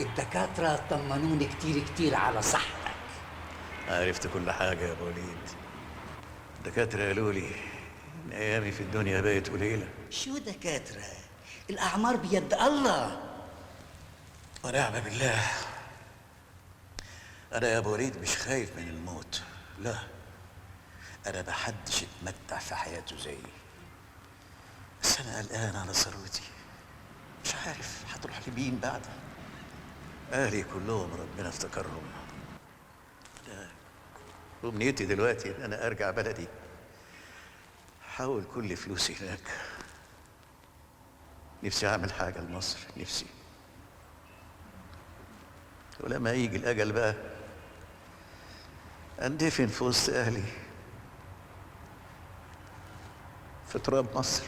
الدكاترة طمنوني كتير كتير على صحتك. عرفت كل حاجة يا ابو وليد. الدكاترة قالوا لي ان ايامي في الدنيا بقت قليله. شو دكاترة؟ الاعمار بيد الله. ونعم بالله. انا يا ابو وليد مش خايف من الموت، لا، انا محدش اتمتع في حياته زيي، بس انا قلقان على ثروتي، مش عارف هتروح لمين بعدها. اهلي كلهم ربنا افتكرهم. امنيتي دلوقتي ان انا ارجع بلدي، احول كل فلوسي هناك. نفسي اعمل حاجة لمصر، نفسي. ولما يجي الاجل بقى اندفن في وسط اهلي في تراب مصر.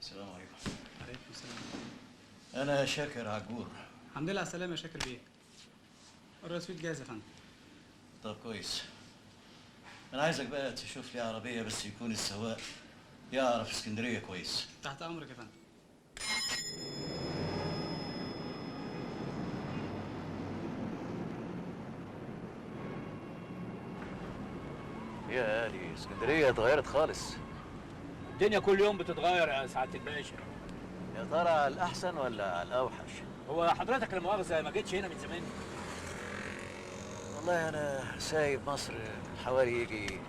السلام عليكم. عليكم السلام. أنا شاكر عجور. الحمد لله على السلامة يا شاكر بيه. الرسويت جاهز يا فندم. طب كويس. أنا عايزك بقى تشوف لي عربية بس يكون السواق يعرف اسكندرية كويس. تحت أمرك يا فندم. يا دي اسكندرية اتغيرت خالص. الدنيا كل يوم بتتغير يا سعادة الباشا. يا ترى على الأحسن ولا على الأوحش؟ هو حضرتك لا مؤاخذة ما جيتش هنا من زمان؟ والله أنا سايب مصر من حوالي يجي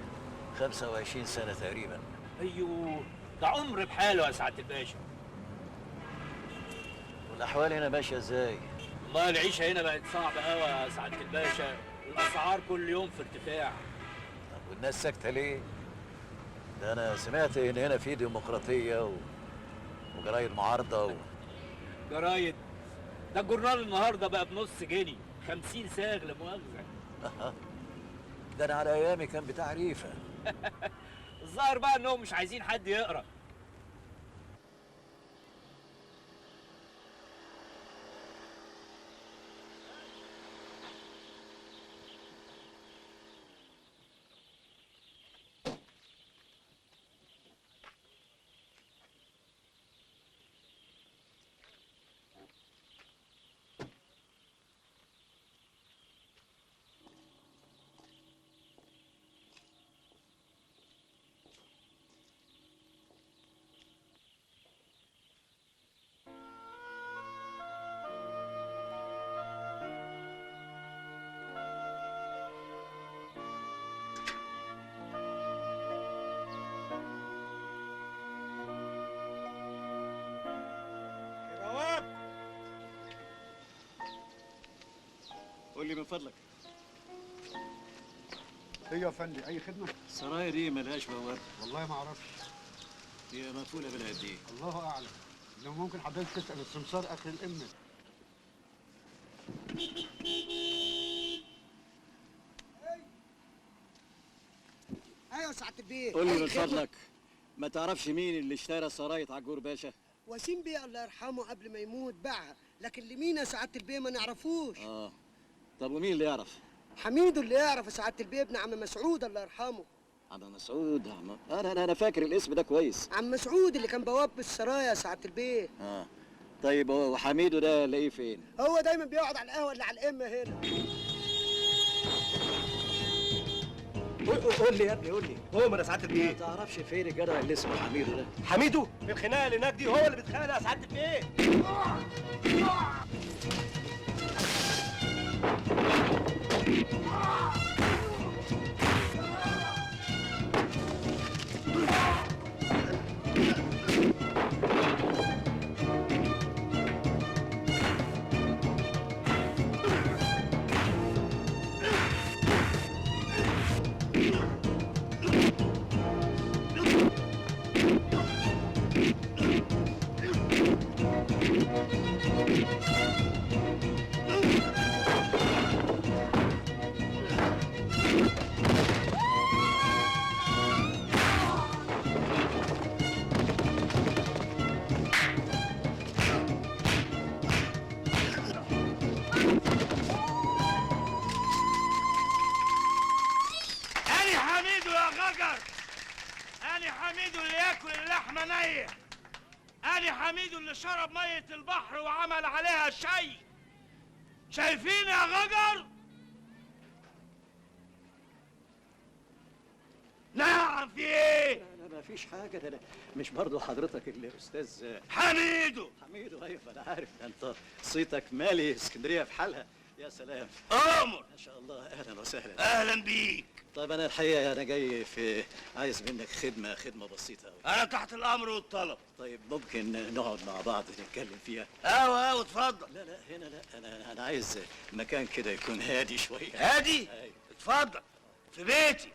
25 سنة تقريبا. أيوه، ده عمر بحاله يا سعادة الباشا. والأحوال هنا ماشية إزاي؟ والله العيشة هنا بقت صعبة أوي يا سعادة الباشا، والأسعار كل يوم في ارتفاع. طب والناس ساكتة ليه؟ ده أنا سمعت إن هنا في ديمقراطية وجرايد معارضة جرايد؟ ده الجورنال النهارده بقى بنص جنيه، 50 ساغ لا مؤاخذة. ده أنا على أيامي كان بتعريفة. الظاهر بقى إنهم مش عايزين حد يقرأ. قول لي من فضلك. ايه يا فندم، اي خدمة؟ السرايا دي ملهاش بوابه. والله ما اعرفش. هي مقفولة بلا قد ايه؟ الله اعلم. لو ممكن حضرتك تسال السمسار اخر الامة. ايوه سعادة البيه. قول لي من فضلك، ما تعرفش مين اللي اشترى سرايه عجور باشا؟ وسيم بيه الله يرحمه قبل ما يموت باعها، لكن لمين يا سعادة البيه ما نعرفوش. طب ومين اللي يعرف؟ حميدو اللي يعرف يا سعادة البيه، ابن عم مسعود الله يرحمه. عم مسعود؟ عم انا فاكر الاسم ده كويس. عم مسعود اللي كان بواب السرايا يا سعادة البيه. طيب وحميدو ده لاقيه فين؟ هو دايما بيقعد على القهوة اللي على القمه هنا. قول لي يا ابني، قول لي. هو يا سعادة البيه. ما تعرفش فين الجدع اللي اسمه حميدو ده؟ حميدو في الخناقة اللي هناك دي، هو اللي بيتخانق يا سعادة البيه. أنا حميدو يا غجر، أنا حميدو اللي ياكل اللحمة نية، أنا حميدو اللي شرب مية البحر وعمل عليها شاي. شايفين يا غجر؟ نعم، في ايه؟ لا ما فيش حاجة، ده أنا مش برضه حضرتك الأستاذ حميدو؟ حميدو، أيوه أنا عارف، ده أنت صيتك مالي اسكندرية في حالها. يا سلام. أمر. ما شاء الله، أهلا وسهلا. أهلا بيك. طيب أنا الحقيقة أنا جاي في عايز منك خدمة بسيطة أوي. أنا تحت الأمر والطلب. طيب ممكن نقعد مع بعض نتكلم فيها؟ أيوه اتفضل. لا لا هنا لا، أنا عايز مكان كده يكون هادي شوية. هادي؟ أيوه. اتفضل، في بيتي.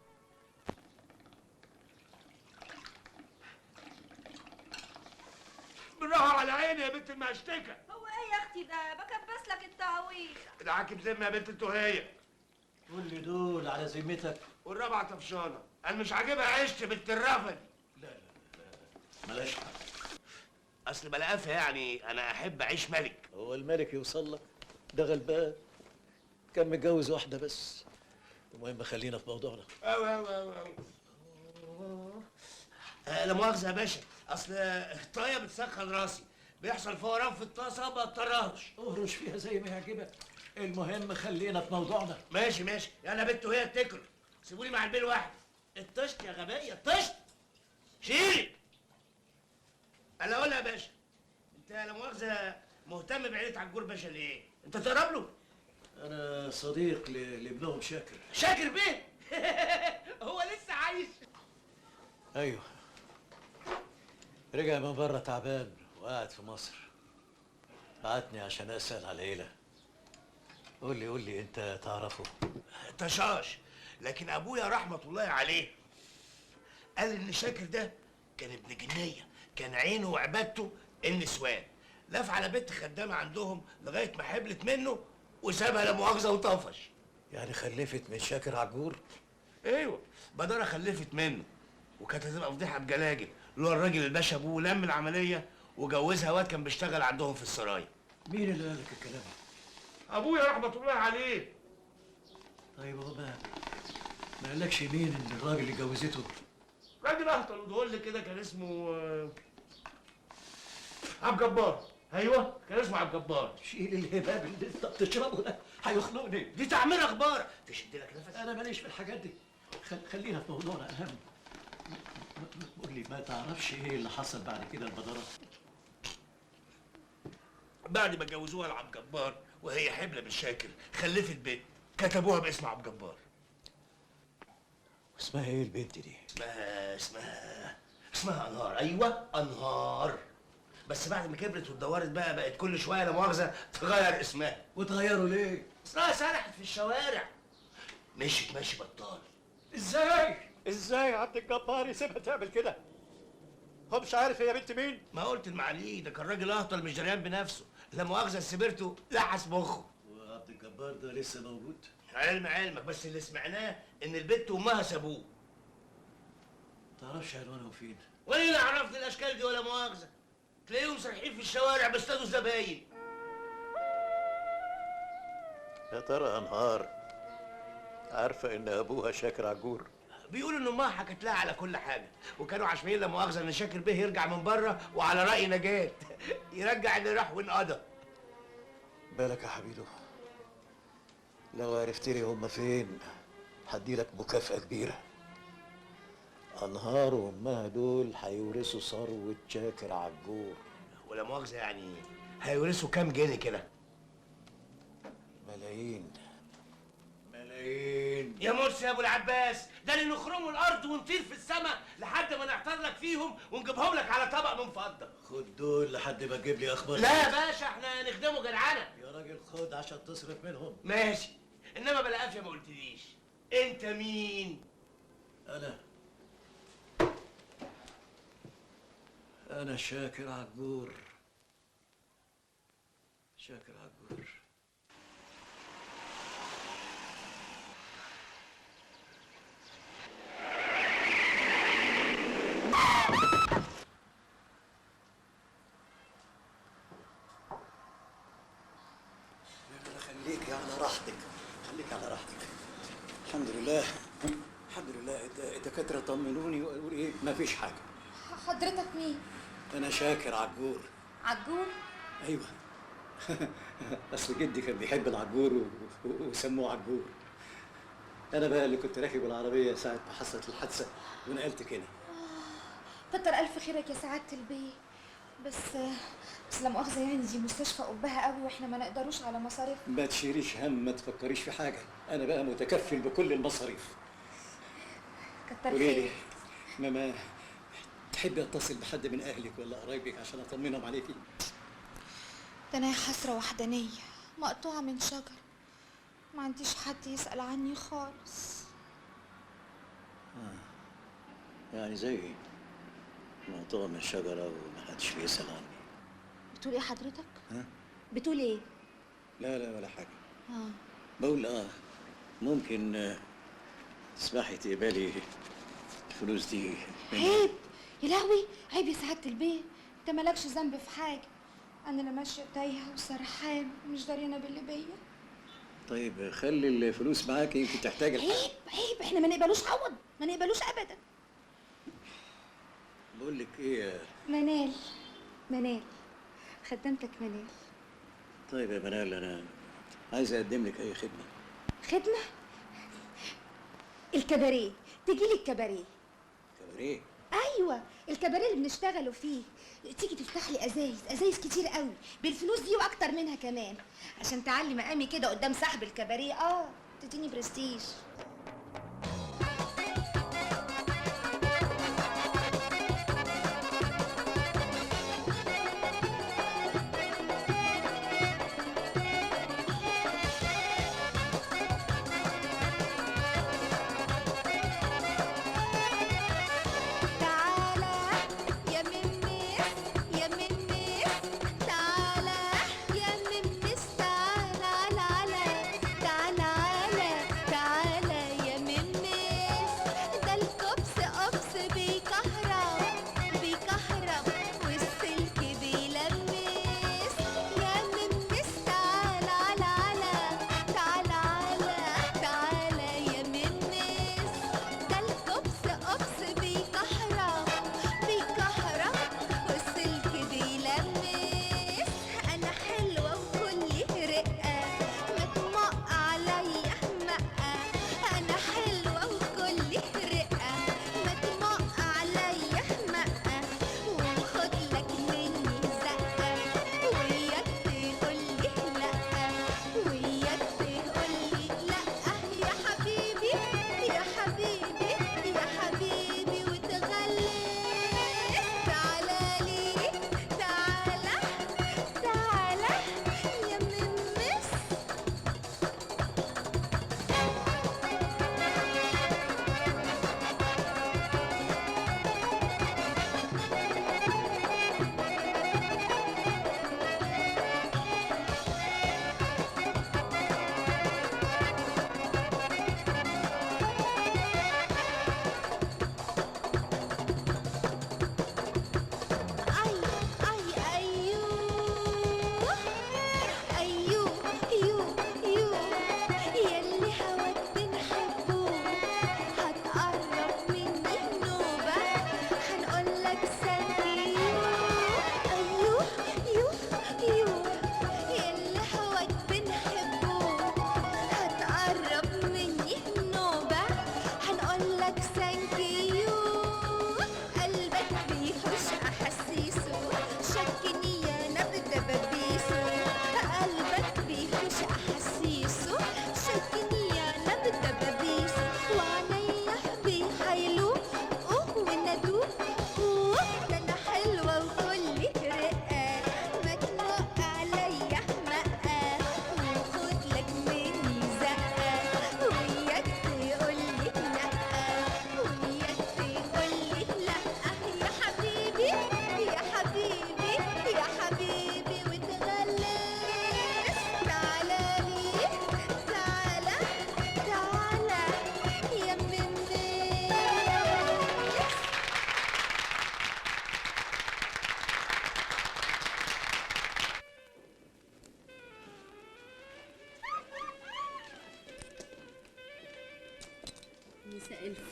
بالراحة على عيني يا بنت المهشتكة. هو ايه يا اختي ده؟ بكبس لك التعويض. ادعاكي بذمة يا بنت التوهية. كل دول على ذمتك؟ والرابعة طفشانة، أنا مش عاجبها عيشتي بنت الرفة دي. لا لا لا ملاش حق. أصل بلقافة يعني، أنا أحب أعيش ملك. هو الملك يوصل لك؟ ده غلبان، كان متجوز واحدة بس. المهم خلينا في موضوعنا. أوي أوي أوي أوي. لا مؤاخذة يا باشا، أصل الطاية بتسخن راسي، بيحصل فوران في الطاسة بضطر أهرش. اهرش فيها زي ما يعجبك، المهم خلينا في موضوعنا. ماشي ماشي، يلا يا بنت وهي اتكلوا، سيبوني مع البيل واحد. الطشت يا غبية، الطشت. شيلي. أنا أقول يا باشا، أنت لا مؤاخذة مهتم بعيلة عجور باشا ليه؟ أنت تقرب له؟ أنا صديق لابنهم شاكر. شاكر بيه؟ هو لسه عايش؟ أيوه، رجع من بره تعبان وقاعد في مصر. بعتني عشان أسأل على العيلة. قول لي قول لي، أنت تعرفه؟ تشاش، لكن أبويا رحمة الله عليه قال إن شاكر ده كان ابن جنية، كان عينه وعبادته النسوان، لف على بنت خدامة عندهم لغاية ما حبلت منه وسابها لا مؤاخذة وطفش. يعني خلفت من شاكر عجور؟ ايوه، بدارة خلفت منه، وكانت هتبقى فضيحة بجلاجل لولا الراجل الباشا ابوه لم العملية وجوزها واد كان بيشتغل عندهم في السرايا. مين اللي قال لك الكلام ده؟ ابويا رحمة الله عليه. طيب هو ما قالكش مين ان الراجل اللي جوزته؟ راجل اهطل ودهول كده، كان اسمه عبد الجبار. ايوه كان اسمه عبد الجبار. شيل الهباب اللي انت بتشربه ده، هيخنقني. دي تعمير اخبار، تشد لك نفس. انا ماليش في الحاجات دي، خلينا في موضوعنا اهم. قول لي، ما تعرفش ايه اللي حصل بعد كده البدرات؟ بعد ما جوزوها لعبد الجبار وهي حبلة بالشاكر، خلفت بنت كتبوها باسم عبد الجبار. اسمها ايه البنت دي؟ اسمها انهار. ايوه انهار. بس بعد ما كبرت واتدورت بقى، بقت كل شوية لا مؤاخذة تغير اسمها. وتغيروا ليه؟ اصلها سرحت في الشوارع، مشيت ماشي بطال. ازاي؟ ازاي عبد الجبار يسيبها تعمل كده؟ هو مش عارف هي بنت مين؟ ما قلت المعاليه ده كان راجل اهطل مش دريان بنفسه، لا مؤاخذة سبرته لحس مخه. وعبد الجبار ده لسه موجود؟ علم علمك، بس اللي سمعناه ان البت وامها سابوه. تعرفش عنوانهم فين؟ ولا اللي عرفني الاشكال دي ولا مؤاخذة، تلاقيهم سارحين في الشوارع بيصطادوا زباين. يا ترى انهار عارفه ان ابوها شاكر عجور؟ بيقولوا ان امها حكت لها على كل حاجة، وكانوا عشمين لا مؤاخذة ان شاكر بيه يرجع من بره، وعلى راي نجاة يرجع اللي راح وانقضى. بالك يا حبيبي، لو عرفت لي هما فين هديلك مكافأة كبيرة. أنهار وأمها دول هيورثوا ثروة شاكر عجور. ولا مؤاخذة يعني هيورثوا كام جنيه كده؟ ملايين ملايين يا مرسي يا أبو العباس، ده اللي نخرموا الأرض ونطير في السماء لحد ما نعتر لك فيهم ونجيبهم لك على طبق من فضة. خد دول لحد ما تجيب لي أخبار. لا يا باشا احنا نخدمه جدعنة. يا راجل خد عشان تصرف منهم. ماشي، إنما بلا قافية ما قلتليش أنت مين؟ أنا شاكر عجور. شاكر عجور. لا خليك على راحتك، خليك على راحتك. الحمد لله الحمد لله. الدكاترة طمنوني وقالوا لي ايه، مفيش حاجة. حضرتك مين؟ أنا شاكر عجور. عجور؟ أيوه. أصل جدي كان بيحب العجور وسموه عجور. أنا بقى اللي كنت راكب العربية ساعة ما حصلت الحادثة ونقلتك هنا. كتر ألف خيرك يا سعادة البيه. بس لا مؤاخذة يعني دي مستشفى قبها قوي واحنا ما نقدروش على مصاريف. ما تشيليش هم، ما تفكريش في حاجة، أنا بقى متكفل بكل المصاريف. كتر قولي لي خيرك. ماما، تحبي اتصل بحد من اهلك ولا قرايبك عشان اطمنهم عليكي؟ ده انا حسرة وحدانية مقطوعة من شجر، ما عنديش حد يسأل عني خالص. يعني زي ايه؟ مقطوعة من شجرة ومحدش بيسأل عني. بتقول ايه حضرتك؟ ها؟ بتقول ايه؟ لا لا ولا حاجة. اه بقول ممكن تسمحي تقبلي الفلوس دي؟ عيب يا لهوي، عيب يا سعادة البيه، انت مالكش ذنب في حاجة. انا لا ماشية تايهة وسرحان ومش داريانة باللي بيا. طيب خلي الفلوس معاكي يمكن تحتاج الحاجة. عيب عيب، احنا ما نقبلوش عوض، ما نقبلوش ابدا. بقول لك ايه؟ منال، منال خدمتك منال. طيب يا منال، انا عايز اقدم لك اي خدمة. خدمة؟ الكباريه، تجي لي الكباريه. كباريه؟ ايوه الكباريه اللي بنشتغلوا فيه، تيجي تفتح لي ازايز ازايز كتير قوي بالفلوس دي واكتر منها كمان، عشان تعلي مقامي كده قدام صاحب الكباريه. تديني برستيج. تعالى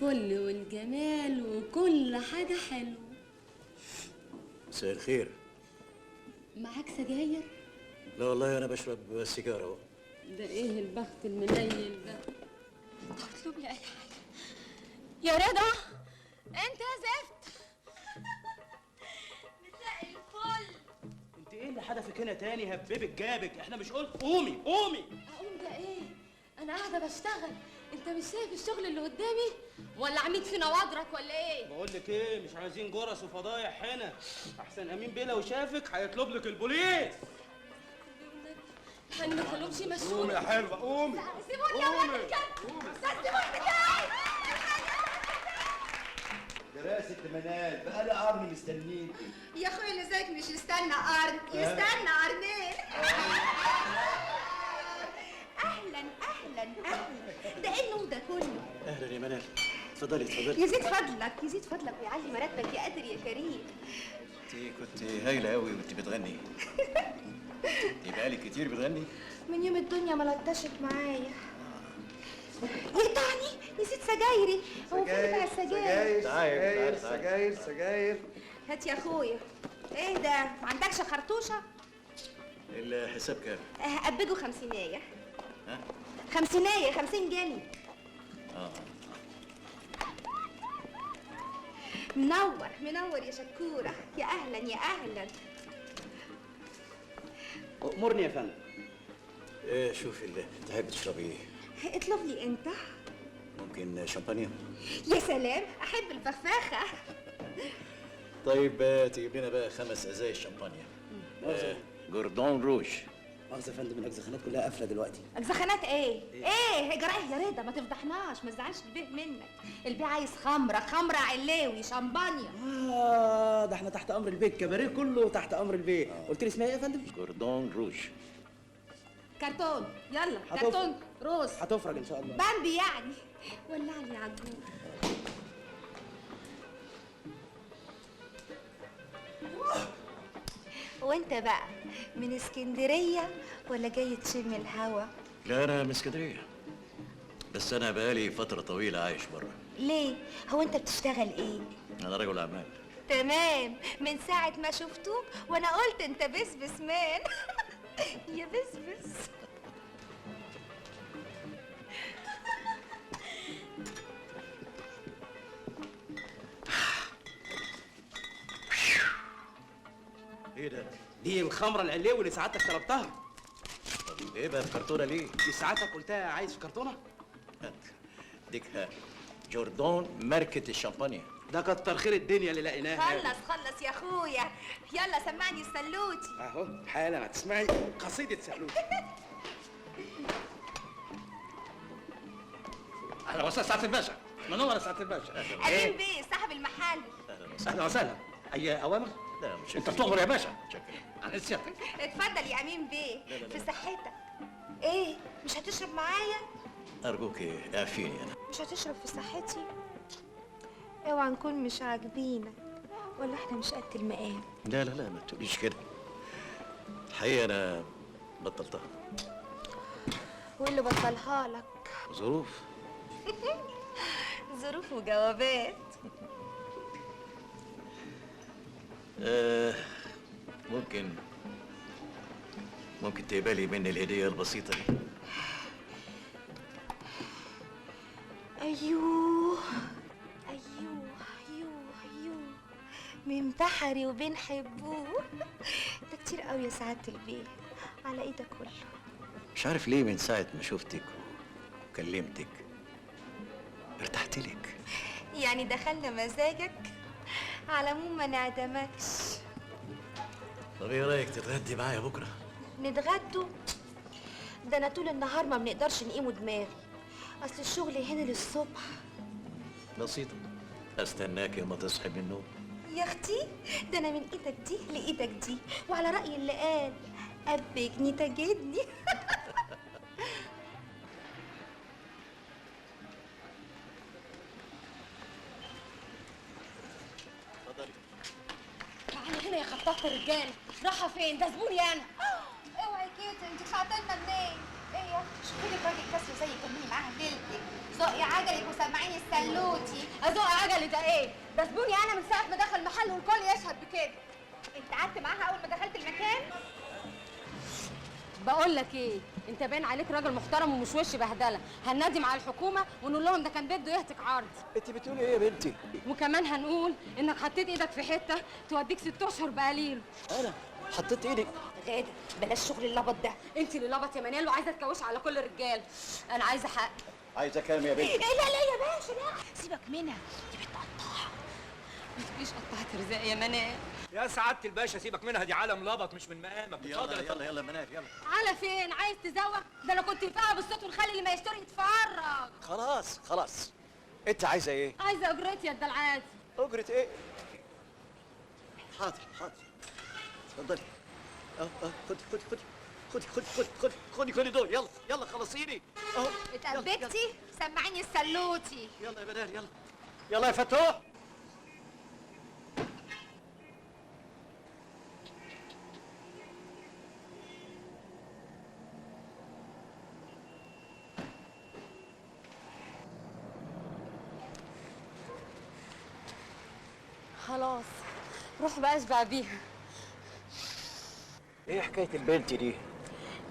الفل والجمال وكل حاجة حلوة. مساء الخير. معاك سجاير؟ لا والله انا بشرب سيجارة اهو. ده ايه البخت المنيل ده؟ اطلب لي اي حاجة يا رضا. انت يا زفت. مساء الفل. انت ايه اللي حدفك هنا تاني؟ هببك جابك، احنا مش قلت قومي قومي؟ اقوم ده ايه؟ انا قاعدة بشتغل، انت مش شايف الشغل اللي قدامي؟ ولا عميد في نوادرك ولا ايه؟ بقول لك ايه، مش عايزين جرس وفضايح هنا، احسن امين بيه لو شافك هيطلب لك البوليس. الحقني ما تخلوهمش يمشوني. قومي يا حلوة قومي. سيبوني يا ولاد الكلب، ده الزبون بتاعي. يا ست منال بقالي قرن مستنيكي. يا اخويا اللي زيك مش يستنى قرن، يستنى قرنين. اهلا اهلا اهلا، ده ايه النور ده كله؟ اهلا يا منال، اتفضلي اتفضلي. يزيد فضلك يزيد فضلك ويعلي مرتبك يا قادر يا كريم. انت كنت هايلة قوي وانت بتغني. انت بقالك كتير بتغني؟ من يوم الدنيا ما لطشت معايا. يقطعني، نسيت سجايري. هو فين بقى السجاير؟ سجاير سجاير سجاير. هات يا اخويا. ايه ده؟ ما عندكش خرطوشه؟ الحساب كام؟ هقبجه خمسينية. ها؟ خمسينية، 50 جنيه. منور منور يا شكورة، يا أهلا يا أهلا. أمرني يا فندم. ايه شوفي اللي تحب تشربي ايه؟ اطلب لي أنت. ممكن شامبانيا؟ يا سلام، أحب الفخفاخة. طيب تجيب لنا بقى 5 ازايز شامبانيا. جوردون روج. مؤاخذة يا فندم، الأجزخانات كلها قافلة دلوقتي. أجزخانات إيه؟ إيه؟ جرايه يا رضا، ما تفضحناش، ما تزعلش البيه منك، البيه عايز خمرة، خمرة علاوي، شمبانيا. ده احنا تحت أمر البيه، الكباريه كله تحت أمر البيه. قلت لي اسمها إيه يا فندم؟ جوردون روج. كرتون، يلا كرتون روز. هتفرج إن شاء الله. بامبي يعني. ولع لي عجوز. وانت بقى من اسكندرية ولا جاي تشم الهوا؟ لا انا من اسكندرية، بس انا بقالي فترة طويلة عايش بره. ليه؟ هو انت بتشتغل ايه؟ انا رجل اعمال. تمام، من ساعة ما شفتوك وانا قلت انت بسبس مان. يا بسبس. ايه ده؟ دي الخمرة العلاوي اللي سعادتك طلبتها. طب ايه بقى في كرتونة ليه؟ مش ساعتك قلتها عايز في كرتونة؟ ديكها جوردون ماركة الشامبانيا. ده كتر خير الدنيا اللي لقيناها. خلص خلص يا اخويا، يلا سمعني السلوتي. اهو حالا هتسمعي قصيدة سلوتي. اهلا وسهلا سعادة الباشا. منور يا سعادة الباشا. امين بيه صاحب المحل. اهلا وسهلا. اي اوامر؟ لا مش انت بتؤمر يا باشا. على سيادتك. اتفضل يا امين بيه. في صحتك. ايه مش هتشرب معايا؟ ارجوك اعفيني انا. مش هتشرب في صحتي؟ اوعى نكون مش عاجبينك ولا احنا مش قد المقام. لا لا لا ما تقوليش كده. الحقيقة انا بطلتها. واللي بطلها لك؟ ظروف. ظروف وجوابات. ممكن تقبلي مني الهدية البسيطة دي؟ أيوه أيوه أيوه أيوه، من بحري وبين حبوه. ده كتير قوي يا سعادة البيه، على إيه ده كله؟ مش عارف ليه من ساعة ما شفتك وكلمتك ارتحت لك. يعني دخلنا مزاجك؟ على العموم ما نعدمكش. طب ايه رايك تتغدي معايا بكره؟ نتغدوا؟ ده انا طول النهار ما بنقدرش نقيمه دماغي، اصل الشغل هنا للصبح. بسيطة، استناك يا ما تصحي من النوم. يا اختي ده انا من ايدك دي لايدك دي، وعلى راي اللي قال ابجني تجدني. تعالي هنا يا خطافة الرجالة، رايحة فين؟ ده زبوني انا. اوعي كده، انت طلعت لنا منين؟ ايه الحكاية؟ شوفي لك راجل كسر زي كملي معاها ليلتك، زقي عجلك وسمعيني السلوتي. ازق عجلي ده ايه؟ ده زبوني انا من ساعة ما دخل المحل والكل يشهد بكده. انت قعدت معاها اول ما دخلت المكان؟ بقول لك ايه، انت باين عليك راجل محترم ومش وش بهدله. هننادي مع الحكومة ونقول لهم ده كان بده يهتك عرض. انت بتقولي ايه يا بنتي؟ وكمان هنقول انك حطيت ايدك في حتة توديك 6 اشهر بقليل. انا حطيت ايدي؟ غاده بلاش شغل اللبط ده. انت اللي لبط يا منال وعايزه تكوش على كل الرجال. انا عايزه حق. عايزه كام يا بنتي؟ لا لا يا باشا لا، سيبك منها دي بنت قطاعه. ما تقوليش قطعت رزق يا منال. يا سعادة الباشا سيبك منها، دي عالم لبط مش من مقامك. يلا يلا يلا منال يلا. على فين؟ عايز تزوق؟ ده انا كنت فاقعه بالصوت ونخلي اللي ما يشتري يتفرج. خلاص خلاص، انت عايزه ايه؟ عايزه اجرتي يا الدلعاتي. اجرة ايه؟ حاضر حاضر، اتفضلي. خدي خدي خدي خدي خدي خدي خدي خدي خدي دول. يلا يلا خلصيني اهو. اتأبكتي؟ سمعيني السلوتي. يلا يا منال يلا يلا يا فتوح. خلاص روح بقى اشبع بيها. ايه حكاية البنت دي؟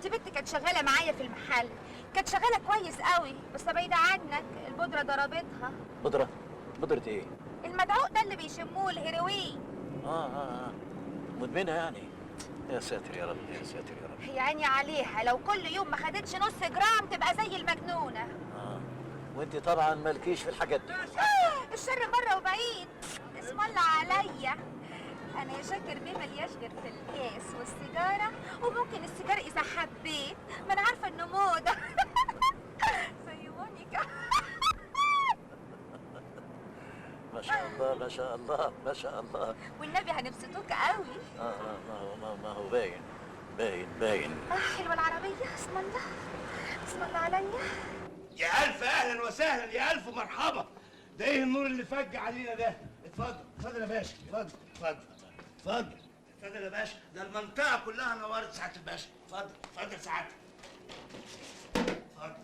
دي بنت كانت شغالة معايا في المحل، كانت شغالة كويس قوي، بس بعيدة عنك البودره ضربتها. بودره؟ بودره ايه؟ المدعوق ده اللي بيشموه الهيروين. مدمنه يعني. يا ساتر يا رب يا ساتر يا رب. يا عيني عليها، لو كل يوم ما خدتش نص جرام تبقى زي المجنونة. وانت طبعا مالكيش في الحاجات دي. الشر بره وبعيد. اسم الله عليا، انا يا شاكر بيه ملياش غير في الكاس والسيجاره، وممكن السيجار اذا حبيت، ما انا عارفه انه موضة. زي مونيكا. ما شاء الله ما شاء الله ما شاء الله. والنبي هنبسطوك قوي. ما هو باين باين باين. حلوة العربية. اسم الله اسم الله عليا. يا الف اهلا وسهلا، يا الف مرحبا. ده ايه النور اللي فج علينا ده؟ اتفضل اتفضل يا باشا، اتفضل اتفضل اتفضل اتفضل يا باشا. ده المنطقة كلها نورت سعادة الباشا. اتفضل اتفضل سعادتك، اتفضل.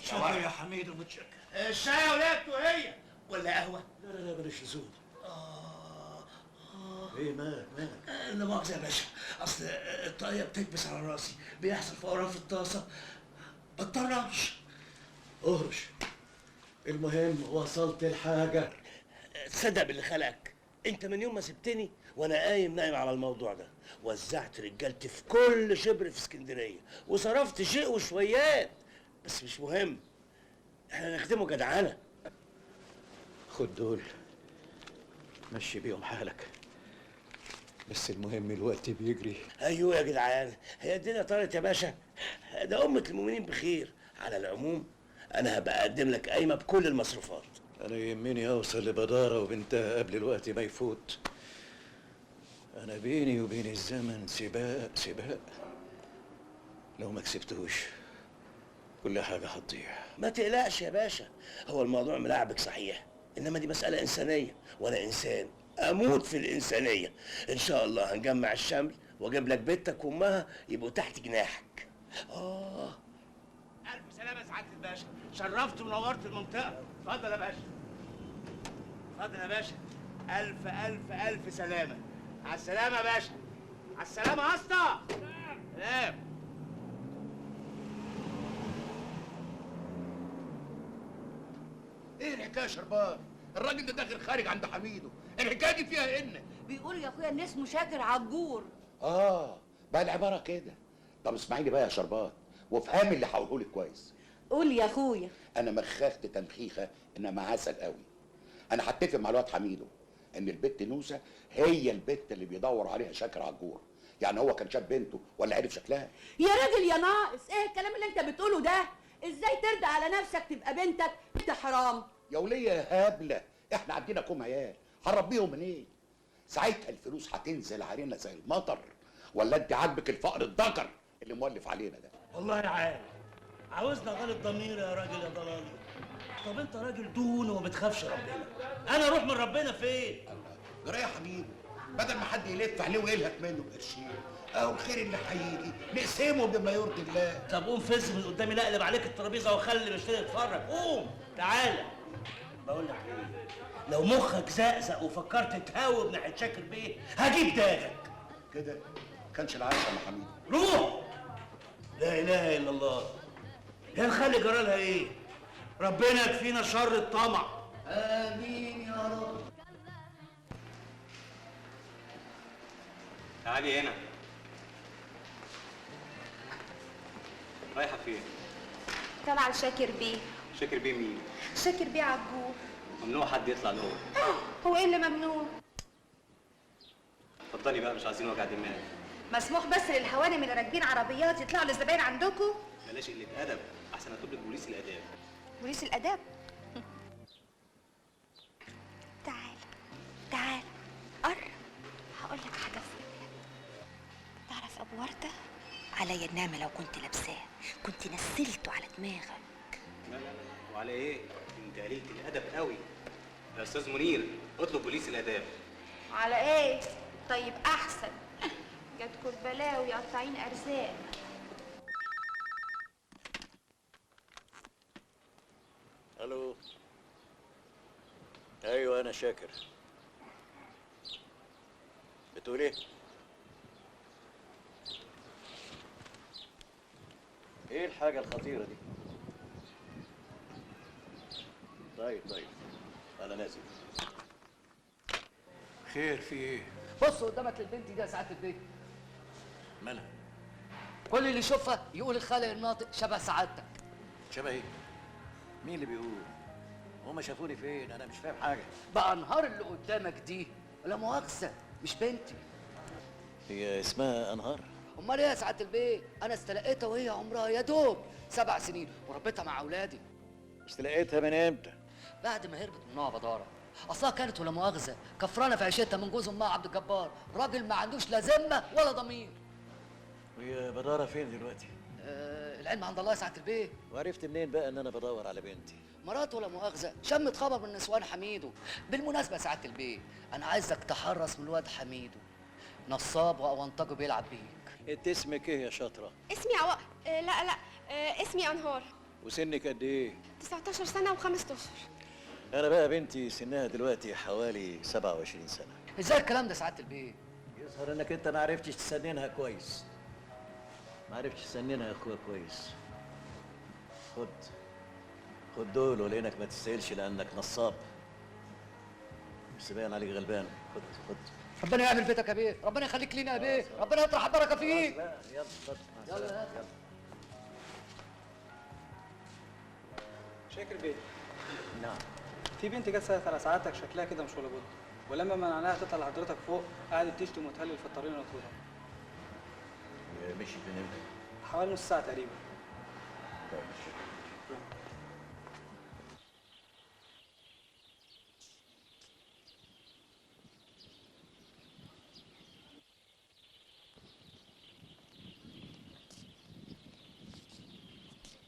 شكرا يا حميد ومتشكر. الشاي يا ولاد وهي ولا قهوة؟ لا لا لا بلاش لزوم. ايه مالك مالك؟ لا مؤاخذة يا باشا، اصل الطاقية بتكبس على راسي، بيحصل فوران في الطاسه، بتطرش. اهرش. المهم وصلت الحاجة. تصدق باللي خلقك، انت من يوم ما سبتني وانا قايم نايم على الموضوع ده، وزعت رجالتي في كل شبر في اسكندرية وصرفت شيء وشويات، بس مش مهم، احنا نخدمه جدعانه. خد دول مشي بيهم حالك، بس المهم الوقت بيجري. ايوه يا جدعان، هي الدنيا طارت يا باشا، ده امة المؤمنين بخير. على العموم انا هبقى اقدم لك قايمة بكل المصروفات. انا يهمني اوصل لبداره وبنتها قبل الوقت ما يفوت. انا بيني وبين الزمن سباق سباق، لو ما كسبتهوش كل حاجة هتضيع. ما تقلقش يا باشا، هو الموضوع ملاعبك صحيح، انما دي مسالة انسانيه، وانا انسان اموت في الانسانية. ان شاء الله هنجمع الشمل واجيب لك بنتك وامها يبقوا تحت جناحك. الف سلامه سعادة الباشا، شرفت ونورت المنطقة. اتفضل يا باشا اتفضل يا باشا. الف الف الف سلامه. على السلامة يا باشا، على السلامة يا اسطى. سلام. ايه الحكاية يا شربان؟ الراجل ده داخل خارج عند حميده، الحكاية دي فيها ان بيقولوا يا اخويا ان اسمه شاكر عجور. بقى العبارة كده. طب اسمعيني بقى يا شربان وافهمي اللي هقوله لك كويس. قول يا اخويا. انا مخخت تمخيخه انما عسل قوي. انا هتفق مع الواد حميده ان البت نوسه هي البت اللي بيدور عليها شاكر عجور. يعني هو كان شاف بنته ولا عرف شكلها؟ يا راجل يا ناقص، ايه الكلام اللي انت بتقوله ده؟ ازاي ترضى على نفسك تبقى بنتك بنت حرام؟ يا وليه يا هبلة، احنا عندنا كوم عيال هنربيهم منين؟ ساعتها الفلوس هتنزل علينا زي المطر. ولا انت عاجبك الفقر الذكر اللي مولف علينا ده؟ والله يا عال عاوزنا غلط ضمير يا راجل يا ضلالي. طب انت راجل دون وما بتخافش ربنا، انا اروح من ربنا فين؟ جرى يا حبيبي، بدل ما حد يلف عليه ويلهف منه بقرشين، اهو الخير اللي هيجي نقسمه بما يرضي الله. طب قوم فز من قدامي، لا اقلب عليك الترابيزة واخلي المشتري يتفرج. قوم تعالى. بقول لك ايه، لو مخك زقزق وفكرت تهاوب ناحية شاكر بيه هجيب داغك كده. كانش العشاء يا حميد. روح. لا اله الا الله. هي الخلي جرالها ايه؟ ربنا يكفينا شر الطمع. امين يا رب. تعالي هنا. رايحة فين؟ طالعه لشاكر بيه. شاكر بيه مين؟ شاكر بيه عجور. ممنوع حد يطلع له. هو ايه اللي ممنوع؟ اتفضلي بقى، مش عايزين وجع دماغ. مسموح بس للهوانم اللي راكبين عربيات يطلعوا للزباين عندكم؟ بلاش قلة أدب، أحسن أطلب لك بوليس الآداب. بوليس الآداب؟ تعال تعال قرب، هقول لك حاجة في ودنك. تعرف أبو وردة؟ عليا النعمة لو كنت لابساه كنت نسلته على دماغك. لا لا لا، وعلى إيه؟ أنت قليلة الأدب قوي. يا أستاذ منير اطلب بوليس الآداب. على إيه؟ طيب أحسن. جاتكوا البلاوي قطاعين أرزاق. الو. ايوه انا شاكر. بتقول ايه؟ ايه الحاجة الخطيرة دي؟ طيب طيب انا نازل. خير في ايه؟ بص قدامك البنت دي يا سعادة البيت. مالها؟ كل اللي يشوفها يقول الخالق الناطق شبه سعادتك. شبه ايه؟ مين اللي بيقول؟ هما شافوني فين؟ انا مش فاهم حاجة. بقى انهار اللي قدامك دي لا مؤاخذة مش بنتي. هي اسمها انهار؟ امال ايه يا سعادة البيت؟ انا استلقيتها وهي عمرها يا دوب 7 سنين وربيتها مع اولادي. استلقيتها من امتى؟ بعد ما هربت من نوع بداره. اصلها كانت ولا مؤاخذة كفرانه في عيشتها من جوز امها عبد الجبار، راجل ما عندوش لا ذمه ولا ضمير. وهي بداره فين دلوقتي؟ العلم عند الله يا سعادة البيت. وعرفت منين بقى ان انا بدور على بنتي؟ مراته ولا مؤاخذة شمت خبر من نسوان حميدو. بالمناسبة يا سعادة البيت، انا عايزك تحرص من الواد حميدو، نصاب واونطجه بيلعب بيك. انت اسمك ايه يا شاطرة؟ اسمي عواء. لا لا، اسمي انهار. وسنك قد ايه؟ 19 سنة و5 اشهر. انا بقى بنتي سنها دلوقتي حوالي 27 سنة. ازاي الكلام ده يا سعادة البيت؟ يظهر انك انت ما عرفتش تسننها كويس. ما عرفتش تسننها يا اخويا كويس. خد خد دول، ولانك ما تستاهلش لانك نصاب. بس باين عليك غلبان. خد خد. ربنا يعمل بيتك يا بيه، ربنا يخليك لينا يا بيه، ربنا يطرح البركة فيك. يلا اتفضل. يلا يلا. شاكر بيه. نعم. في بنت جت سالت على سعادتك، شكلها كده مش ولا بد، ولما منعناها تطلع لحضرتك فوق قعدت تشتم وتهلل في الطريق ونطردها. مشيت من امتى؟ حوالي نص ساعة تقريبا. طيب شكرا.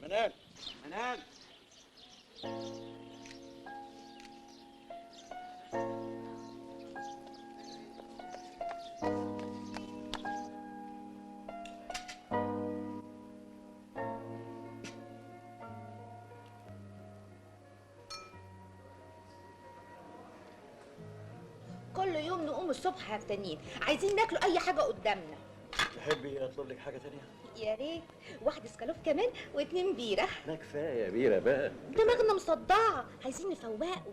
منال منال. كل يوم نقوم الصبح هفتانين، عايزين ناكلوا اي حاجة قدامنا. تحبي اطلب لك حاجة تانية؟ يا ريت، واحد اسكالوب كمان و2 بيره. لا كفاية بيره بقى، دماغنا مصدعه، عايزين نفوقه.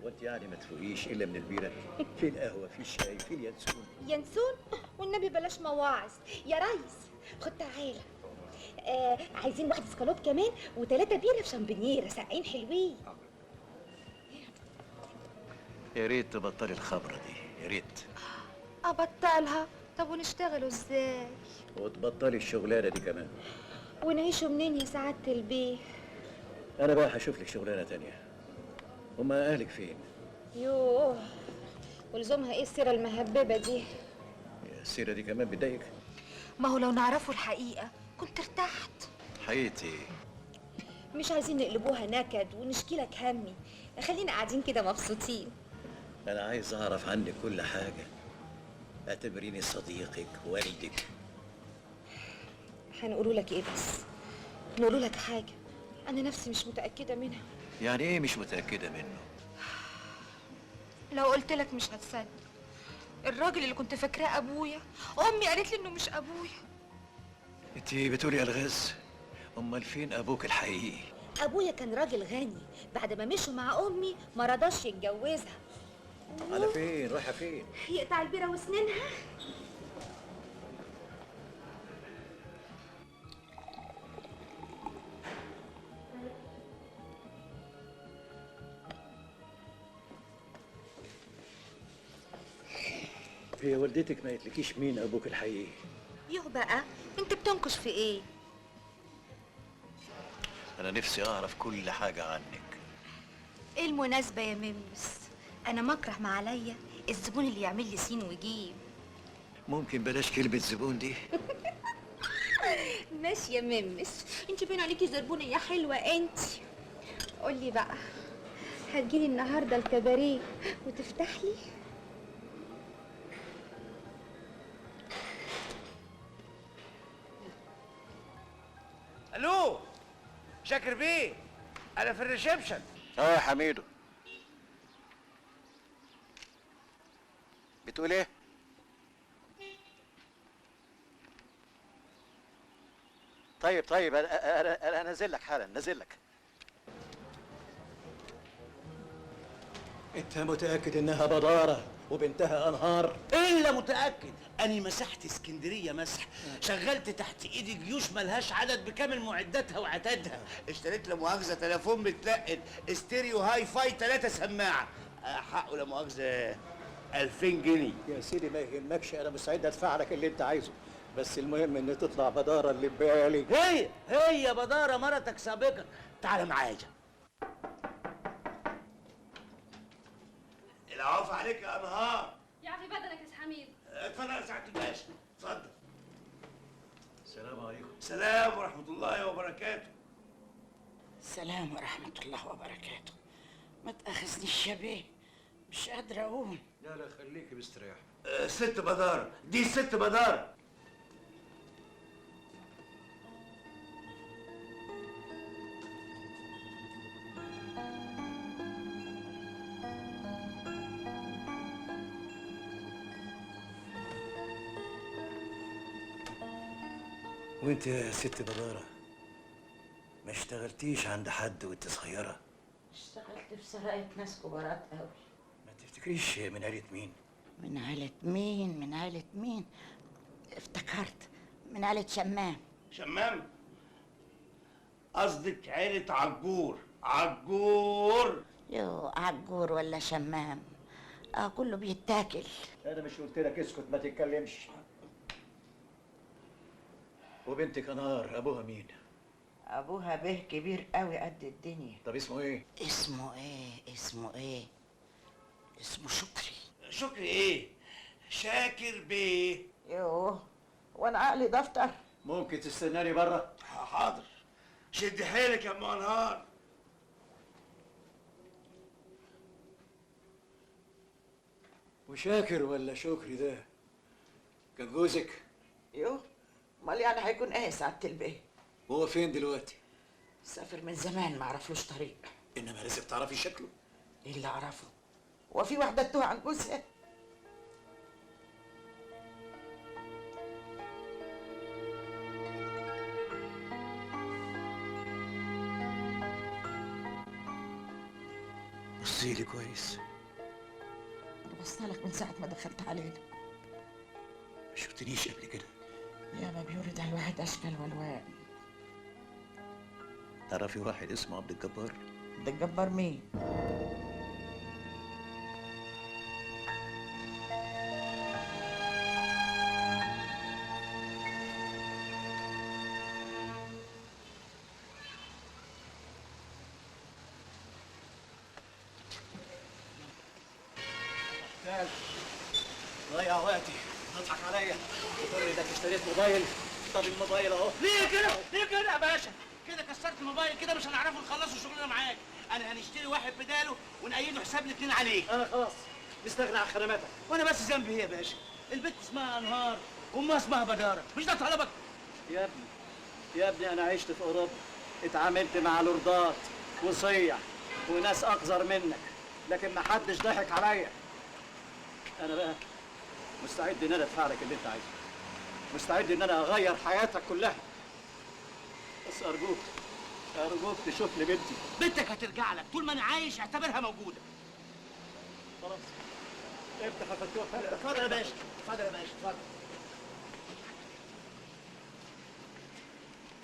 وانت يعني ما تفوقيش الا من البيره؟ في القهوة، في الشاي، في اليانسون. ينسون؟ والنبي بلاش مواعظ يا ريس. خد تعالى. عايزين واحد اسكالوب كمان و3 بيره في شامبينيره ساقعين حلوين. يا ريت تبطلي الخبرة دي، يا ريت. ابطلها؟ طب ونشتغلوا ازاي؟ وتبطلي الشغلانة دي كمان. ونعيشوا منين يا سعادة البيه؟ انا بقى هشوف لك شغلانة تانية. هما اهلك فين؟ يوه، ولزومها ايه السيرة المهببه دي؟ السيرة دي كمان بتضايقك؟ ما هو لو نعرفوا الحقيقة كنت ارتحت. حقيقة ايه؟ مش عايزين نقلبوها نكد ونشكي لك همي، خلينا قاعدين كده مبسوطين. انا عايز اعرف عنك كل حاجة. اعتبريني صديقك، والدك، هنقولوا لك ايه بس؟ نقولوا لك حاجة انا نفسي مش متاكدة منها. يعني ايه مش متاكدة منه؟ لو قلت لك مش هتصدق. الراجل اللي كنت فاكراه ابويا، امي قالت لي انه مش ابويا. انت بتقولي الغاز؟ امال فين ابوك الحقيقي؟ ابويا كان راجل غني، بعد ما مشوا مع امي ما رضاش يتجوزها. على فين؟ رايحة فين؟ يقطع البيره وسنينها. هي والدتك ما قالتلكيش مين ابوك الحقيقي؟ يوه بقى، انت بتنكش في ايه؟ انا نفسي اعرف كل حاجة عنك. ايه المناسبة يا ممس؟ انا مكره ما عليا الزبون اللي يعمل لي سين وجيم. ممكن بلاش كلمة زبون دي؟ ماشي يا ممس، انت باين عليكي زربونه يا حلوة انت. قولي بقى، هتجيلي النهارده الكباريه وتفتح لي؟ الو شاكر بيه، انا في ال reception. اه يا حميدو، بتقول ايه؟ طيب طيب، انا نازل لك حالا، نازل لك. انت متاكد انها بداره وبنتها انهار؟ الا متاكد. اني مسحت اسكندرية مسح، شغلت تحت ايدي جيوش ملهاش عدد بكامل معداتها وعتادها. اشتريت لا مؤاخذة تليفون متلقن ستيريو هاي فاي 3 سماعه، حقه لا مؤاخذة 2000 جنيه. يا سيدي ما يهمكش، انا مستعد ادفع لك اللي انت عايزه، بس المهم ان تطلع بداره اللي ببالي. هي هي بداره مرتك سابقا. تعال معايا. العفو عليك يا انهار. يعفي بدنك يا حميد. اتفضل يا سعادة الباشا، اتفضل. السلام عليكم. السلام ورحمة الله وبركاته. السلام ورحمة الله وبركاته. ما تاخذنيش يا بيه، مش قادرة اقوم. لا لا خليكي مستريحه. ست بداره، دي ست بداره. وانت يا ست بدارة ما اشتغلتيش عند حد وانت صغيرة؟ اشتغلت في سراية ناس كبارات قوي. ما تفتكريش من عيلة مين؟ من عيلة مين؟ من عيلة مين؟ افتكرت، من عيلة شمام. شمام؟ قصدك عيلة عجور. عجور؟ يو عجور ولا شمام، كله بيتاكل. انا مش قلت لك اسكت ما تتكلمش؟ وبنتك انهار ابوها مين؟ ابوها به كبير قوي قد الدنيا. طب اسمه ايه؟ اسمه ايه؟ اسمه ايه؟ اسمه شكري. شكري ايه؟ شاكر بيه. يوه، وانا عقلي دفتر. ممكن تستناني بره؟ حاضر. شد حيلك يا ام انهار. وشاكر ولا شكري ده كان جوزك؟ يوه، امال يعني هيكون ايه سعادة البيه؟ هو فين دلوقتي؟ سافر من زمان، ما عرفلوش طريق. انما لازم تعرفي شكله. ايه اللي اعرفه؟ هو في واحدة تتوه عن جوزها؟ بصي لي كويس. انا بصلك من ساعة ما دخلت علينا. ما شفتنيش قبل كده. يا ما بيورد على الواحد اشكال والوان. تعرفي واحد اسمه عبد الجبار؟ عبد الجبار مين؟ ضيع وقتي، تضحك عليا، بتقول لي انك اشتريت موبايل. طب الموبايل اهو. ليه كده؟ ليه كده يا باشا؟ كده كسرت الموبايل، كده مش هنعرفه نخلصوا شغلنا معاك. انا هنشتري واحد بداله ونقيده حساب الاثنين عليه. انا خلاص مستغني عن خدماتك. وانا بس ذنبي ايه يا باشا؟ البنت اسمها انهار وامها اسمها بداره، مش ده طلبك؟ يا ابني يا ابني انا عشت في اوروبا، اتعاملت مع لوردات وصيع وناس اقذر منك، لكن ما حدش ضحك عليا. انا بقى مستعد ان انا ادفع لك اللي انت عايزه، مستعد ان انا اغير حياتك كلها، بس ارجوك ارجوك تشوف لي بنتي. بنتك هترجع لك طول ما انا عايش، اعتبرها موجودة. خلاص افتح يا فتوح. اتفضل يا باشا، اتفضل يا باشا، اتفضل.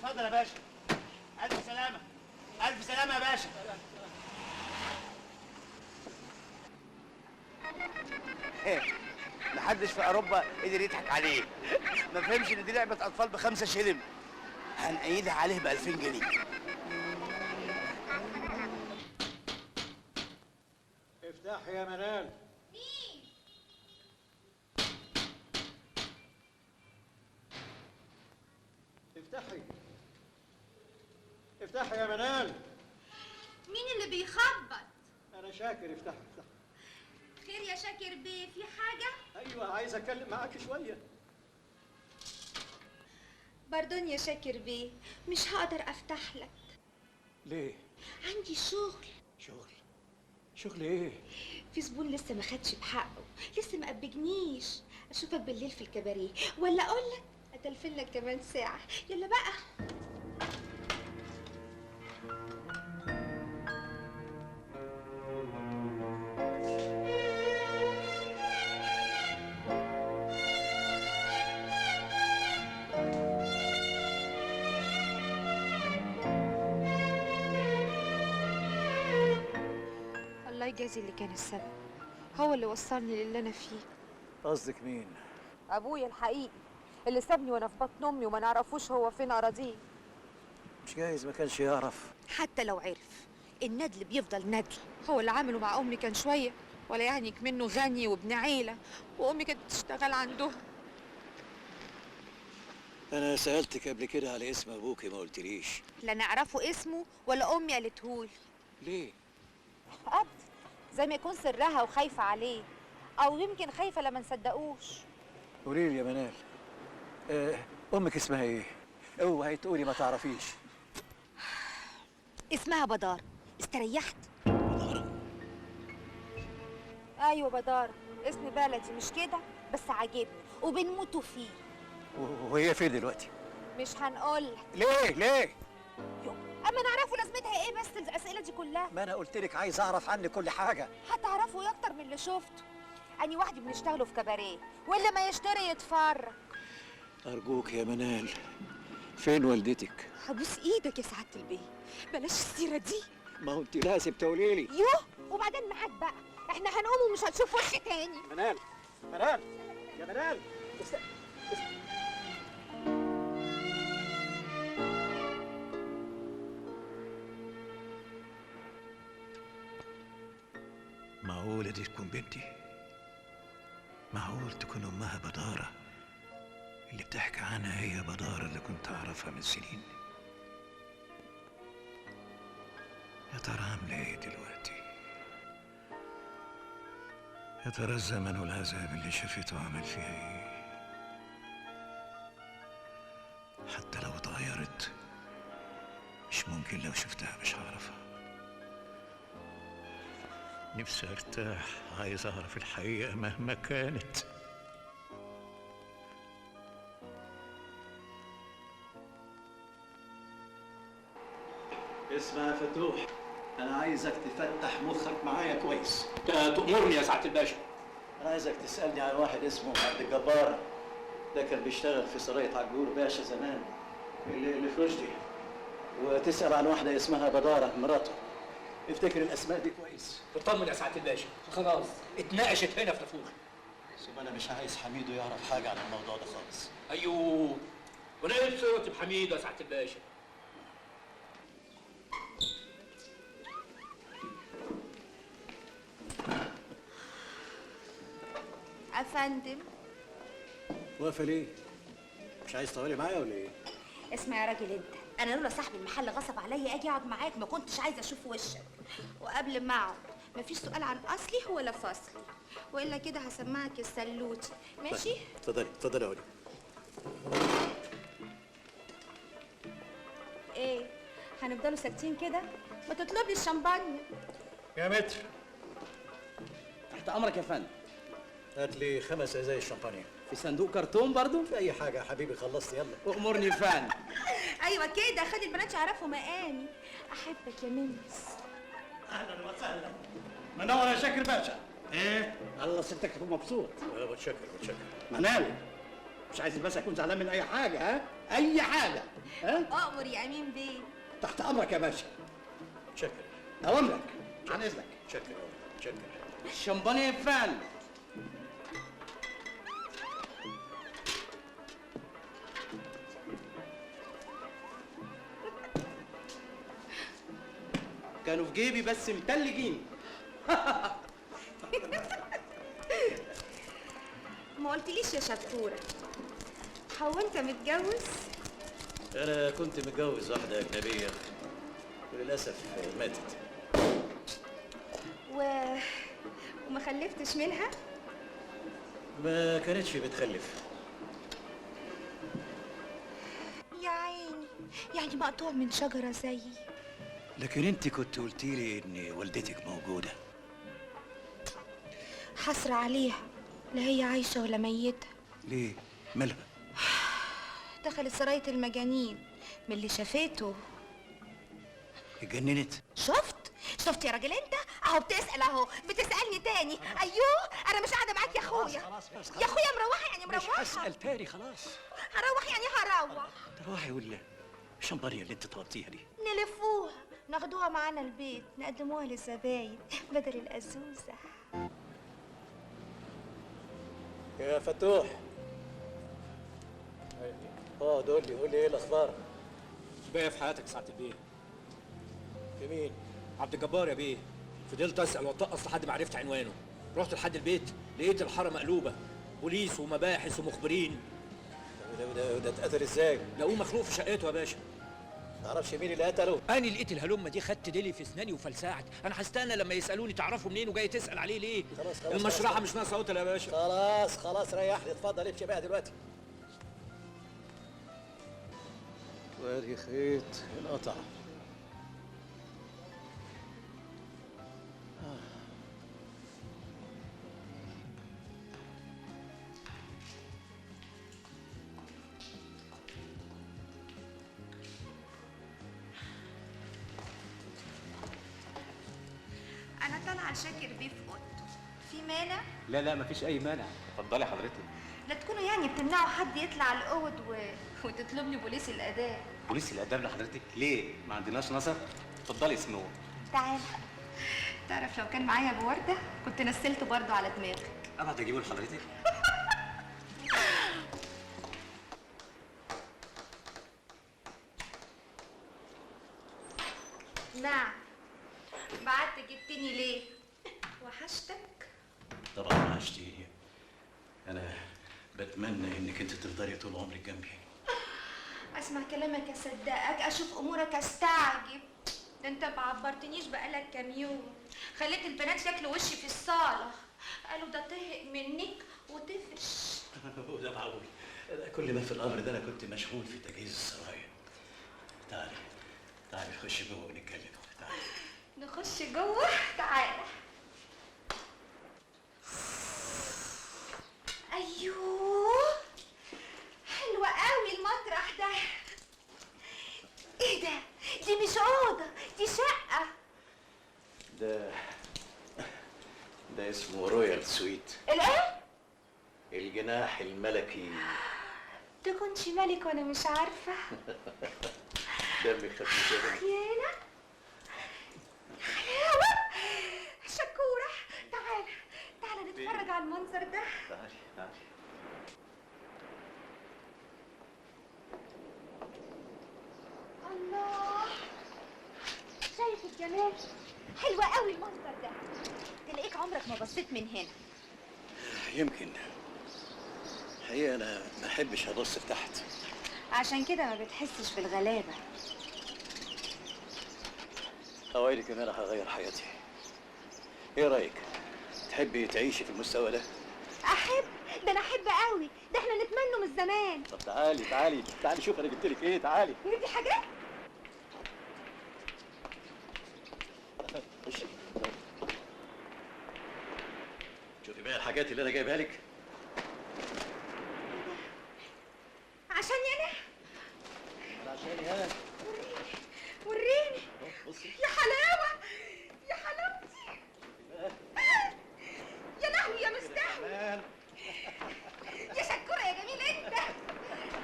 اتفضل يا باشا. الف سلامه، الف سلامه يا باشا. محدش في اوروبا قدر يضحك عليه، ما فهمش ان دي لعبه اطفال ب5 شلم، هنقيدها عليه ب2000 جنيه. افتح يا منال. مين؟ افتحي افتحي يا منال. مين اللي بيخبط؟ انا شاكر. افتحي افتحي. خير يا شاكر بيه، في حاجة؟ ايوه، عايز اتكلم معاك شوية. pardon يا شاكر بيه، مش هقدر افتح لك. ليه؟ عندي شغل. شغل؟ شغل ايه؟ في زبون لسه ما خدش بحقه، لسه ما قبجنيش. اشوفك بالليل في الكباريه، ولا اقول لك اتلفن لك كمان ساعة. يلا بقى. الله يجازي اللي كان السبب، هو اللي وصلني للي انا فيه. قصدك مين؟ ابويا الحقيقي اللي سابني وانا في بطن امي وما نعرفوش هو فين اراضيه. مش جايز ما كانش يعرف. حتى لو عرف، الندل بيفضل ندل. هو اللي عمله مع امي كان شوية، ولا يعني منه غني وابن عيله، وامي كانت بتشتغل عندهم. انا سالتك قبل كده على اسم ابوكي ما قلتليش. لا نعرفه اسمه ولا امي قالتهولي. ليه؟ ابدا، زي ما يكون سرها وخايفة عليه، او يمكن خايفة لما نصدقوش. قولي لي يا منال، امك اسمها ايه؟ اوعي تقولي ما تعرفيش. اسمها بدارة. استريحت؟ بدارة؟ ايوه بدارة، اسم بلدي مش كده؟ بس عاجبني وبنموتوا فيه. وهي فين دلوقتي؟ مش هنقول لك. ليه؟ ليه؟ اما نعرفوا لازمتها ايه بس الاسئلة دي كلها؟ ما انا قلت لك عايز اعرف عنك كل حاجة. هتعرفوا ايه اكتر من اللي شفته؟ اني وحدي بنشتغلوا في كباريه، واللي ما يشتري يتفرج. ارجوك يا منال، فين والدتك؟ هبوس ايدك يا سعادة البيه، بلاش السيرة دي. ما هو انت لازم تقولي لي. يوه، وبعدين معاك بقى، احنا هنقوم ومش هنشوف وش تاني. منال، منال، يا منال. معقولة دي تكون بنتي؟ معقول تكون أمها بدارة اللي بتحكي عنها هي بدارة اللي كنت أعرفها من سنين؟ يا ترى عاملة إيه دلوقتي؟ يا ترى الزمن والعذاب اللي شافته عمل فيها إيه؟ حتى لو اتغيرت مش ممكن لو شفتها مش هعرفها. نفسي ارتاح، عايز اعرف الحقيقة مهما كانت. اسمع يا فتوح، انا عايزك تفتح مخك معايا كويس. تأمرني يا سعادة الباشا. انا عايزك تسألني عن واحد اسمه عبد الجبار، ده كان بيشتغل في سراية عجور باشا زمان اللي في رشدي، وتسأل عن واحدة اسمها بدارة مراته. افتكر الاسماء دي كويس. اطمن يا سعادة الباشا، خلاص اتناقشت هنا في نافوخي. ثم انا مش عايز حميدو يعرف حاجة عن الموضوع ده خالص. ايوه، وانا ايه صورتي بحميدو يا سعادة الباشا؟ افندم. واقفة ليه؟ مش عايز تقعدي معايا ولا ايه؟ اسمع يا راجل انت، انا لولا صاحب المحل غصب عليا اجي اقعد معاك ما كنتش عايزه اشوف وشك. وقبل ما اقعد مفيش سؤال عن اصلي ولا فصلي، والا كده هسمعك السلوتي. ماشي؟ اتفضلي اتفضلي اقعدي. ايه؟ هنفضلوا ساكتين كده؟ ما تطلبي الشمبانيا. يا متر. تحت امرك يا فندم. هات لي 5 ازايز شمبانيا. في صندوق كرتون برضو؟ في اي حاجة يا حبيبي، خلصت يلا. امرني يا فندم. ايوه كده، خلي البنات يعرفوا مقامي. احبك يا نمس. اهلا وسهلا، منور يا شاكر باشا. ايه؟ الله ستك تكون مبسوط. متشكر متشكر. منال، مش عايز بس اكون زعلان من اي حاجة. ها؟ اي حاجة. ها؟ امر يا امين بيه. تحت امرك يا باشا. متشكر. اوامرك، عن اذنك. متشكر متشكر. الشمبانيا يا فندم. كانوا في جيبي بس متلجين. ما قلتليش يا شطوره، هو انت متجوز؟ انا كنت متجوز واحدة اجنبية وللاسف ماتت. وما خلفتش منها؟ ما كانتش بتخلف. يا عيني، يعني مقطوع من شجرة زيي. لكن انت كنت قلتي لي ان والدتك موجودة. حسرة عليها، لا هي عايشه ولا ميته. ليه؟ مالها؟ دخلت سرايه المجانين من اللي شافته. اتجننت؟ شفت يا راجل انت؟ اهو بتسال، اهو بتسالني تاني. ايوه انا مش قاعدة معاك يا اخويا. خلاص خلاص يا اخويا مروحة يعني مروحة. مش هسال تاني خلاص. هروح يعني هروح. تروحي ولا الشمبانيا اللي انت طلبتيها دي؟ نلفوها، ناخدوها معانا البيت، نقدموها للزباين بدل الأزوزة. يا فتوح. اقعد قول لي، قول لي ايه الاخبار؟ باقي في حياتك ساعة البيه. في مين؟ عبد الجبار يا بيه. فضلت اسال واتقص لحد ما عرفت عنوانه. رحت لحد البيت لقيت الحارة مقلوبة، بوليس ومباحث ومخبرين. ده اتقتل ازاي؟ لقوه مخنوق في شقته يا باشا. تعرفش مين اللي قتله؟ انا لقيت الهلمه دي، خدت ديلي في اسناني وفلسعت. انا هستنى لما يسالوني تعرفوا منين وجاي تسال عليه ليه؟ خلاص خلاص، المشرحه خلاص. مش ناقصه قتل يا باشا. خلاص خلاص، ريحني. اتفضل امشي بقى دلوقتي. وادي خيط انقطع. أنا طالعة لشاكر بيه في أوضته، في مانع؟ لا لا، مفيش أي مانع، اتفضلي حضرتك. لا تكونوا يعني بتمنعوا حد يطلع الأوض وتطلبني بوليس الآداب. بوليس الآداب لحضرتك؟ ليه؟ ما عندناش نظر؟ اتفضلي يا سنو. تعال. تعرف لو كان معايا أبو وردة كنت نسلته برضه على دماغك. أبعت أجيبه لحضرتك؟ نعم. بعت جبتني ليه؟ وحشتك؟ طبعا وحشتيني. أنا بتمنى إنك أنت تفضلي طول عمرك جنبي. أسمع كلامك أصدقك، أشوف أمورك أستعجب. ده أنت ما عبرتنيش بقالك كام يوم، خليت البنات ياكلوا وشي في الصالة، قالوا ده طهق منك وطفش. وده معقول؟ كل ما في الأمر ده أنا كنت مشغول في تجهيز السرايا. تعالي تعالي نخش جوه ونتكلم. تعالي نخش جوه. تعالى. ايوه حلوة قوي المطرح ده. ايه ده؟ دي مش اوضة، دي شقه. ده اسمه royal suite. الايه؟ الجناح الملكي. تكونش ملك وانا مش عارفه. دمك خفيف يا بنت. خيانة حلاوة شكوره. تعالى تعالى نتفرج على المنظر ده. تعالي تعالي. الله، شايف الجمال؟ حلوة قوي المنظر ده. تلاقيك عمرك ما بصيت من هنا. يمكن. الحقيقة أنا ما أحبش أبص لتحت. عشان كده ما بتحسش بالغلابة. أوعدك إن أنا هغير حياتي. إيه رأيك؟ تحبي تعيشي في المستوى ده؟ أحب، ده أنا أحب قوي، ده إحنا نتمنه من زمان. طب تعالي تعالي تعالي شوف أنا جبت لك إيه. تعالي. دي حاجات؟ شوفي بقى الحاجات اللي انا جايبها لك. عشاني انا؟ عشاني انا. وريني بصي يا حلاوة، يا حلاوتي، يا لهوي يا مستحوي، يا شكوره يا جميل انت.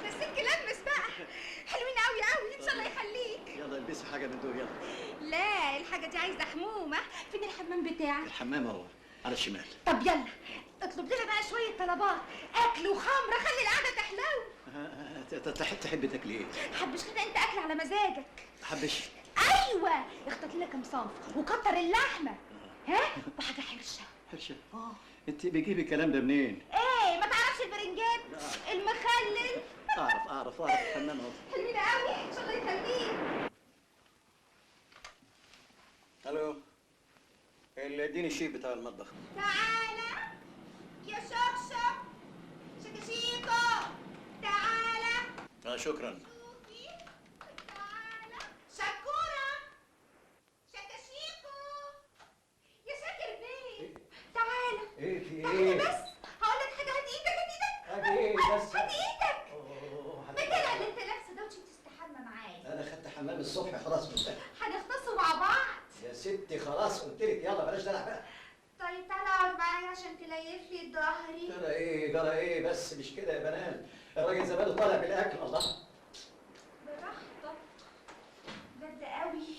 ده السلك لمس بقى، حلوين قوي قوي، ان شاء الله يخليك. يلا البسي حاجة من دول يلا. لا الحاجة دي عايزه حمومه. فين الحمام بتاعك؟ الحمام اهو على الشمال. طب يلا اطلب لنا بقى شوية طلبات، اكل وخمره، خلي القعدة تحلو. تحب تاكلي ايه؟ حبش لنا انت اكل على مزاجك. حبش؟ ايوه، اخطط لنا كام صنف وكتر اللحمة. ها؟ وحاجه حرشه. حرشه؟ اه. انت بتجيبي الكلام ده منين؟ ايه ما تعرفش البرنجان؟ المخلل؟ اعرف اعرف اعرف. الحمام اهو. حلوين قوي، ان شاء الله يخليك. الو، اللي اديني الشيك بتاع المطبخ. تعالى يا شكشك، شكشيكو، تعالى. شكرا. تعالى شكورة، شكشيكو، يا شاكر بيه، تعالى. ايه في ايه؟ تعالى بس هقول لك حاجة. هات ايدك، هات ايدك. هات ايه بس؟ هات ايدك. ما تقلق اللي انت لابسه ده وتيجي تستحمى معايا. انا خدت حمام الصبح خلاص منتهي. هنغطسوا مع بعض يا ستي. خلاص قلت لك يلا بلاش دلع بقى. طيب تعالى اقعد معايا عشان تليف لي ظهري. جرى ايه؟ جرى ايه بس؟ مش كده يا بنان، الراجل زمانه طالع بالاكل. الله، براحتك، برد قوي.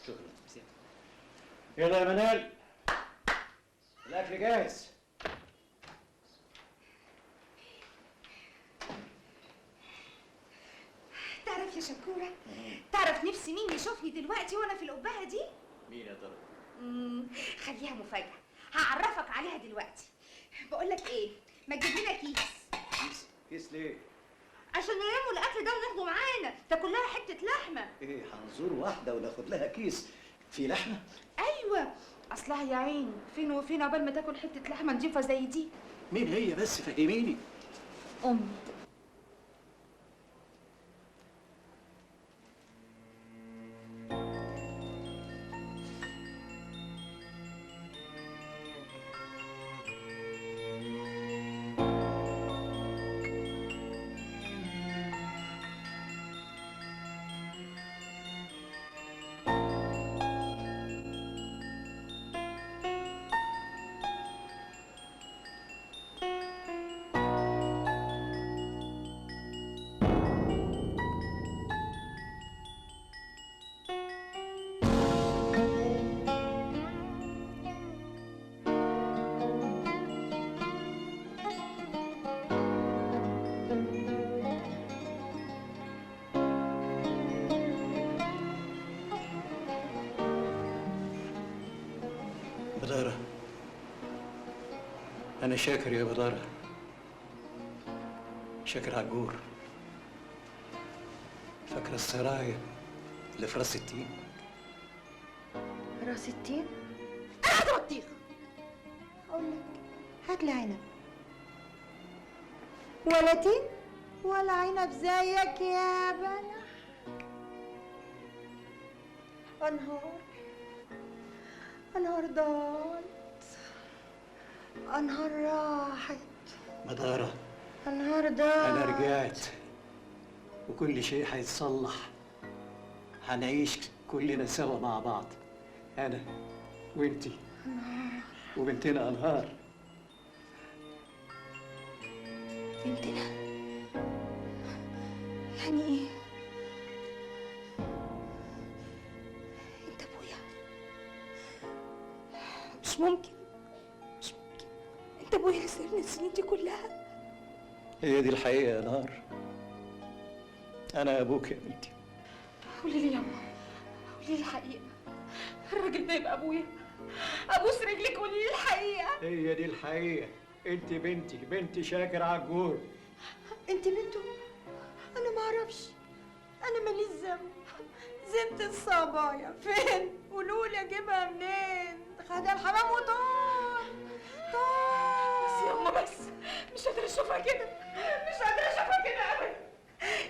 شكرا. يلا يا منال، الاكل جاهز. تعرف يا شكوره، تعرف نفسي مين يشوفني دلوقتي وانا في القبهه دي؟ مين يا ترى؟ خليها مفاجأة، هعرفك عليها دلوقتي. بقول لك ايه، ما تجيب لنا كيس. كيس؟ كيس ليه؟ عشان نلموا الاكل ده وناخده معانا، تاكل لها حتة لحمة. ايه، هنزور واحدة وناخد لها كيس في لحمة؟ ايوه، اصلها يا عيني فين وفين عقبال ما تاكل حتة لحمة نضيفة زي دي. مين هي بس فهميني؟ امي. بدارة، أنا شاكر يا بدارة، شاكر عجور. فاكرة السرايا اللي في راس التين؟ راس التين؟ أنا عايزة بطيخ. أقول لك هات لي عنب. ولا تين ولا عنب زيك يا بلح. أنهار، أنهار ضاعت، أنهار راحت. مدارة، أنهار ضاعت. أنا رجعت وكل شيء هيتصلح. هنعيش كلنا سوا مع بعض، أنا وإنتي أنهار وبنتنا أنهار. بنتنا؟ يعني إيه؟ أنت أبويا؟ مش ممكن، مش ممكن، أنت أبويا اللي سهرني السنين دي كلها. هي دي الحقيقة يا نهار، أنا أبوك يا بنتي. قولي لي يا ماما، قولي لي الحقيقة، الراجل ده يبقى أبويا؟ أبوس رجلك قولي لي الحقيقة. هي دي الحقيقة، أنت بنتي، بنتي شاكر عجور. أنت بنته؟ أنا ما أعرفش، أنا ماليش ذنب. زبت الصبايا فين؟ قولوا لي أجيبها منين؟ خدها الحمام وطار طار. بس يا ماما بس، مش قادرة أشوفها كده، مش قادرة أشوفها كده أبدا.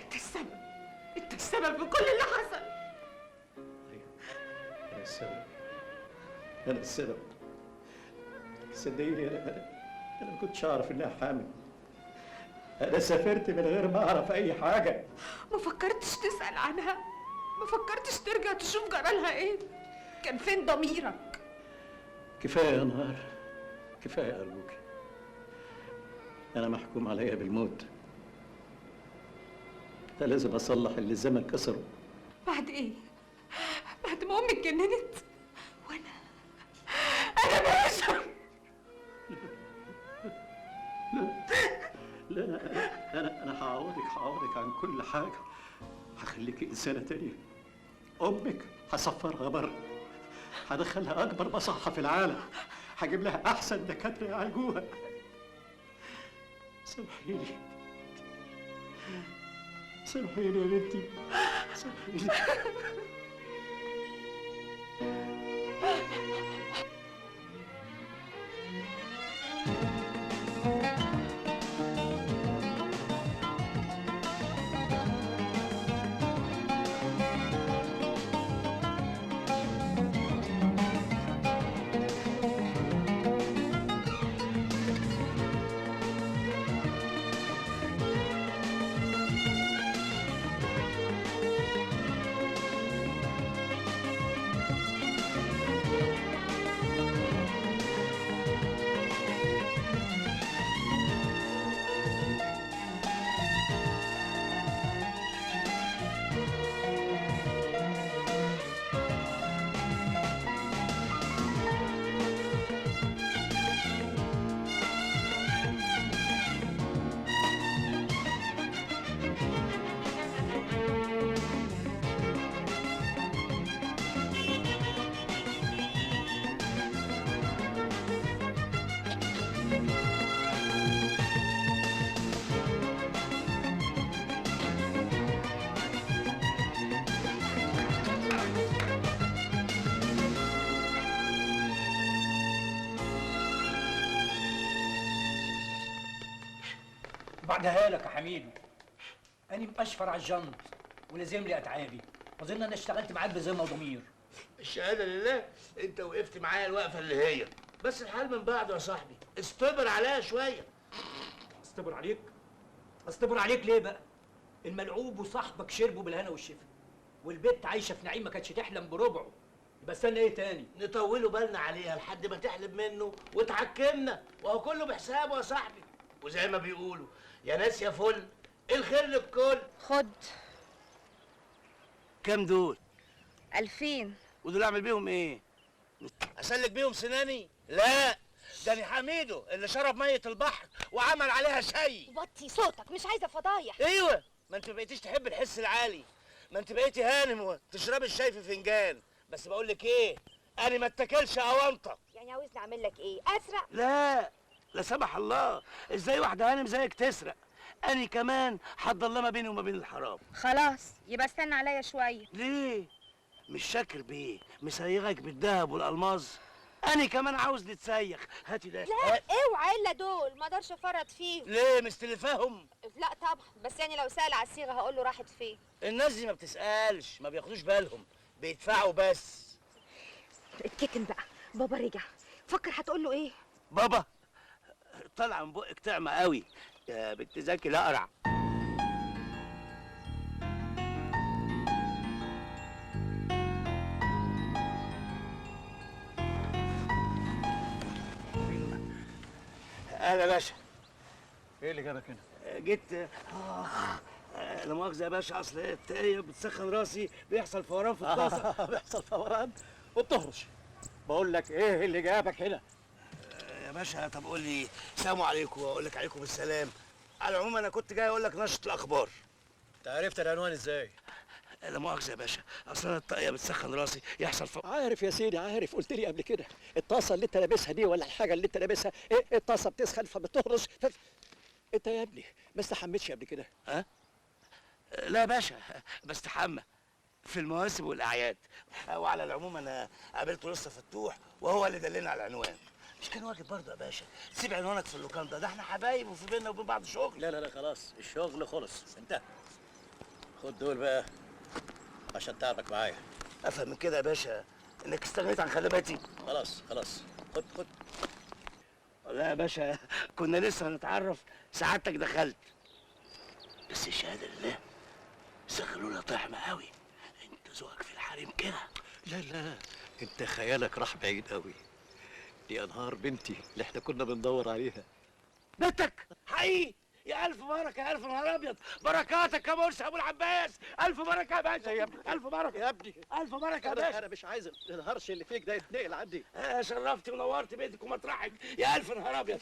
أنت السبب، أنت السبب في كل اللي حصل. أيوه أنا السبب، أنا السبب. صدقيني انا ما كنتش اعرف انها حامل. انا سافرت من غير ما اعرف اي حاجة. ما فكرتش تسال عنها؟ ما فكرتش ترجع تشوف جرالها ايه؟ كان فين ضميرك؟ كفاية يا نهار، كفاية ارجوكي. انا محكوم عليا بالموت. ده لازم اصلح اللي الزمن كسره. بعد ايه؟ بعد ما امي اتجننت وانا بشر. لا لا، انا انا هعوضك عن كل حاجة. هخليكي انسانه تانية. امك هسفرها بره، هدخلها اكبر مصحه في العالم، هجيب لها احسن دكاترة يعالجوها. سامحيني، سامحيني يا بنتي، سامحيني. بعدها لك يا حميدو، أنا مقشفر على الجنط ولازم لي أتعابي. أظن أنا اشتغلت معاك بذمة وضمير. الشهادة لله، أنت وقفت معايا الوقفة اللي هي، بس الحال من بعده يا صاحبي، اصطبر عليا شوية. اصطبر عليك؟ اصطبر عليك ليه بقى؟ الملعوب وصاحبك شربوا بالهنا والشفا، والبت عايشة في نعيم ما كانتش تحلم بربعه، يبقى استنى إيه تاني؟ نطولوا بالنا عليها لحد ما تحلب منه وتعكمنا، وهو كله بحسابه يا صاحبي. وزي ما بيقولوا يا ناس يا فل، الخير للكل. خد. كام دول؟ 2000. ودول اعمل بيهم ايه؟ اسلك بيهم سناني؟ لا، ده انا حميدو اللي شرب مية البحر وعمل عليها شاي. وطي صوتك، مش عايزه فضايح. ايوه، ما انت ما بقيتيش تحب الحس العالي، ما انت بقيتي هانم وتشربي الشاي في فنجان. بس بقول لك ايه، انا ما اتكلش اونطه. يعني عاوزني اعمل لك ايه؟ اسرق؟ لا لا سمح الله، ازاي واحدة هانم زيك تسرق؟ أنا كمان هتضل ما بيني وما بين الحرام. خلاص يبقى استنى عليا شوية. ليه؟ مش شاكر بيه مسيغك بالذهب والألماظ؟ أنا كمان عاوز نتسيخ. هاتي ده. لا اوعى إلا دول، ما اقدرش أفرط فيهم. ليه؟ مستلفاهم؟ لا طبعا، بس يعني لو سأل على الصيغة هقول له راحت فين. الناس دي ما بتسألش، ما بياخدوش بالهم، بيدفعوا بس. اتكتم بقى، بابا رجع، فكر هتقول له إيه؟ بابا طالعه من بقك طعمه قوي يا بنت زكي الاقرع. اهلا يا باشا. ايه اللي جابك هنا؟ جيت لا مؤاخذة يا باشا، اصل التقيه بتسخن راسي، بيحصل فوران في الطاسه. بيحصل فوران وبتهرش. بقول لك ايه اللي جابك هنا؟ يا باشا طب قول لي سلام عليكم واقول لك عليكم السلام. على العموم انا كنت جاي اقول لك نشرة الاخبار. انت عرفت العنوان ازاي؟ لا مؤاخذة يا باشا، اصل انا الطاقية بتسخن راسي يحصل عارف يا سيدي، عارف، قلت لي قبل كده الطاسه اللي انت لابسها دي ولا الحاجة اللي انت لابسها ايه، الطاسه بتسخن فبتهرش انت يا ابني ما استحمتش قبل كده؟ ها؟ لا يا باشا بستحمى في المواسم والاعياد. وعلى العموم انا قابلته لسه فتوح وهو اللي دلنا على العنوان. مش كان واجب برضه يا باشا تسيب عنوانك في اللوكاندا؟ ده احنا حبايب وفي بينا وبين بعض شغل. لا لا لا خلاص، الشغل خلص انتهى. خد دول بقى عشان تعبك معايا. افهم من كده يا باشا انك استغنيت عن خدماتي؟ خلاص خلاص، خد خد. لا يا باشا، كنا لسه هنتعرف سعادتك دخلت. بس الشهادة لله زغلولة طعمة قوي، انت ذوقك في الحريم كده. لا لا، انت خيالك راح بعيد قوي. دي انهار بنتي اللي احنا كنا بندور عليها. بنتك؟ حقيقي؟ يا ألف بركة، يا ألف نهار أبيض، بركاتك يا مرسي أبو العباس، ألف بركة يا باشا، يا ابني ألف بركة يا ابني، ألف بركة يا باشا. أنا مش عايز الهرش اللي فيك ده يتنقل عندي. شرفتي ونورت بيتك ومطرحك يا ألف نهار أبيض.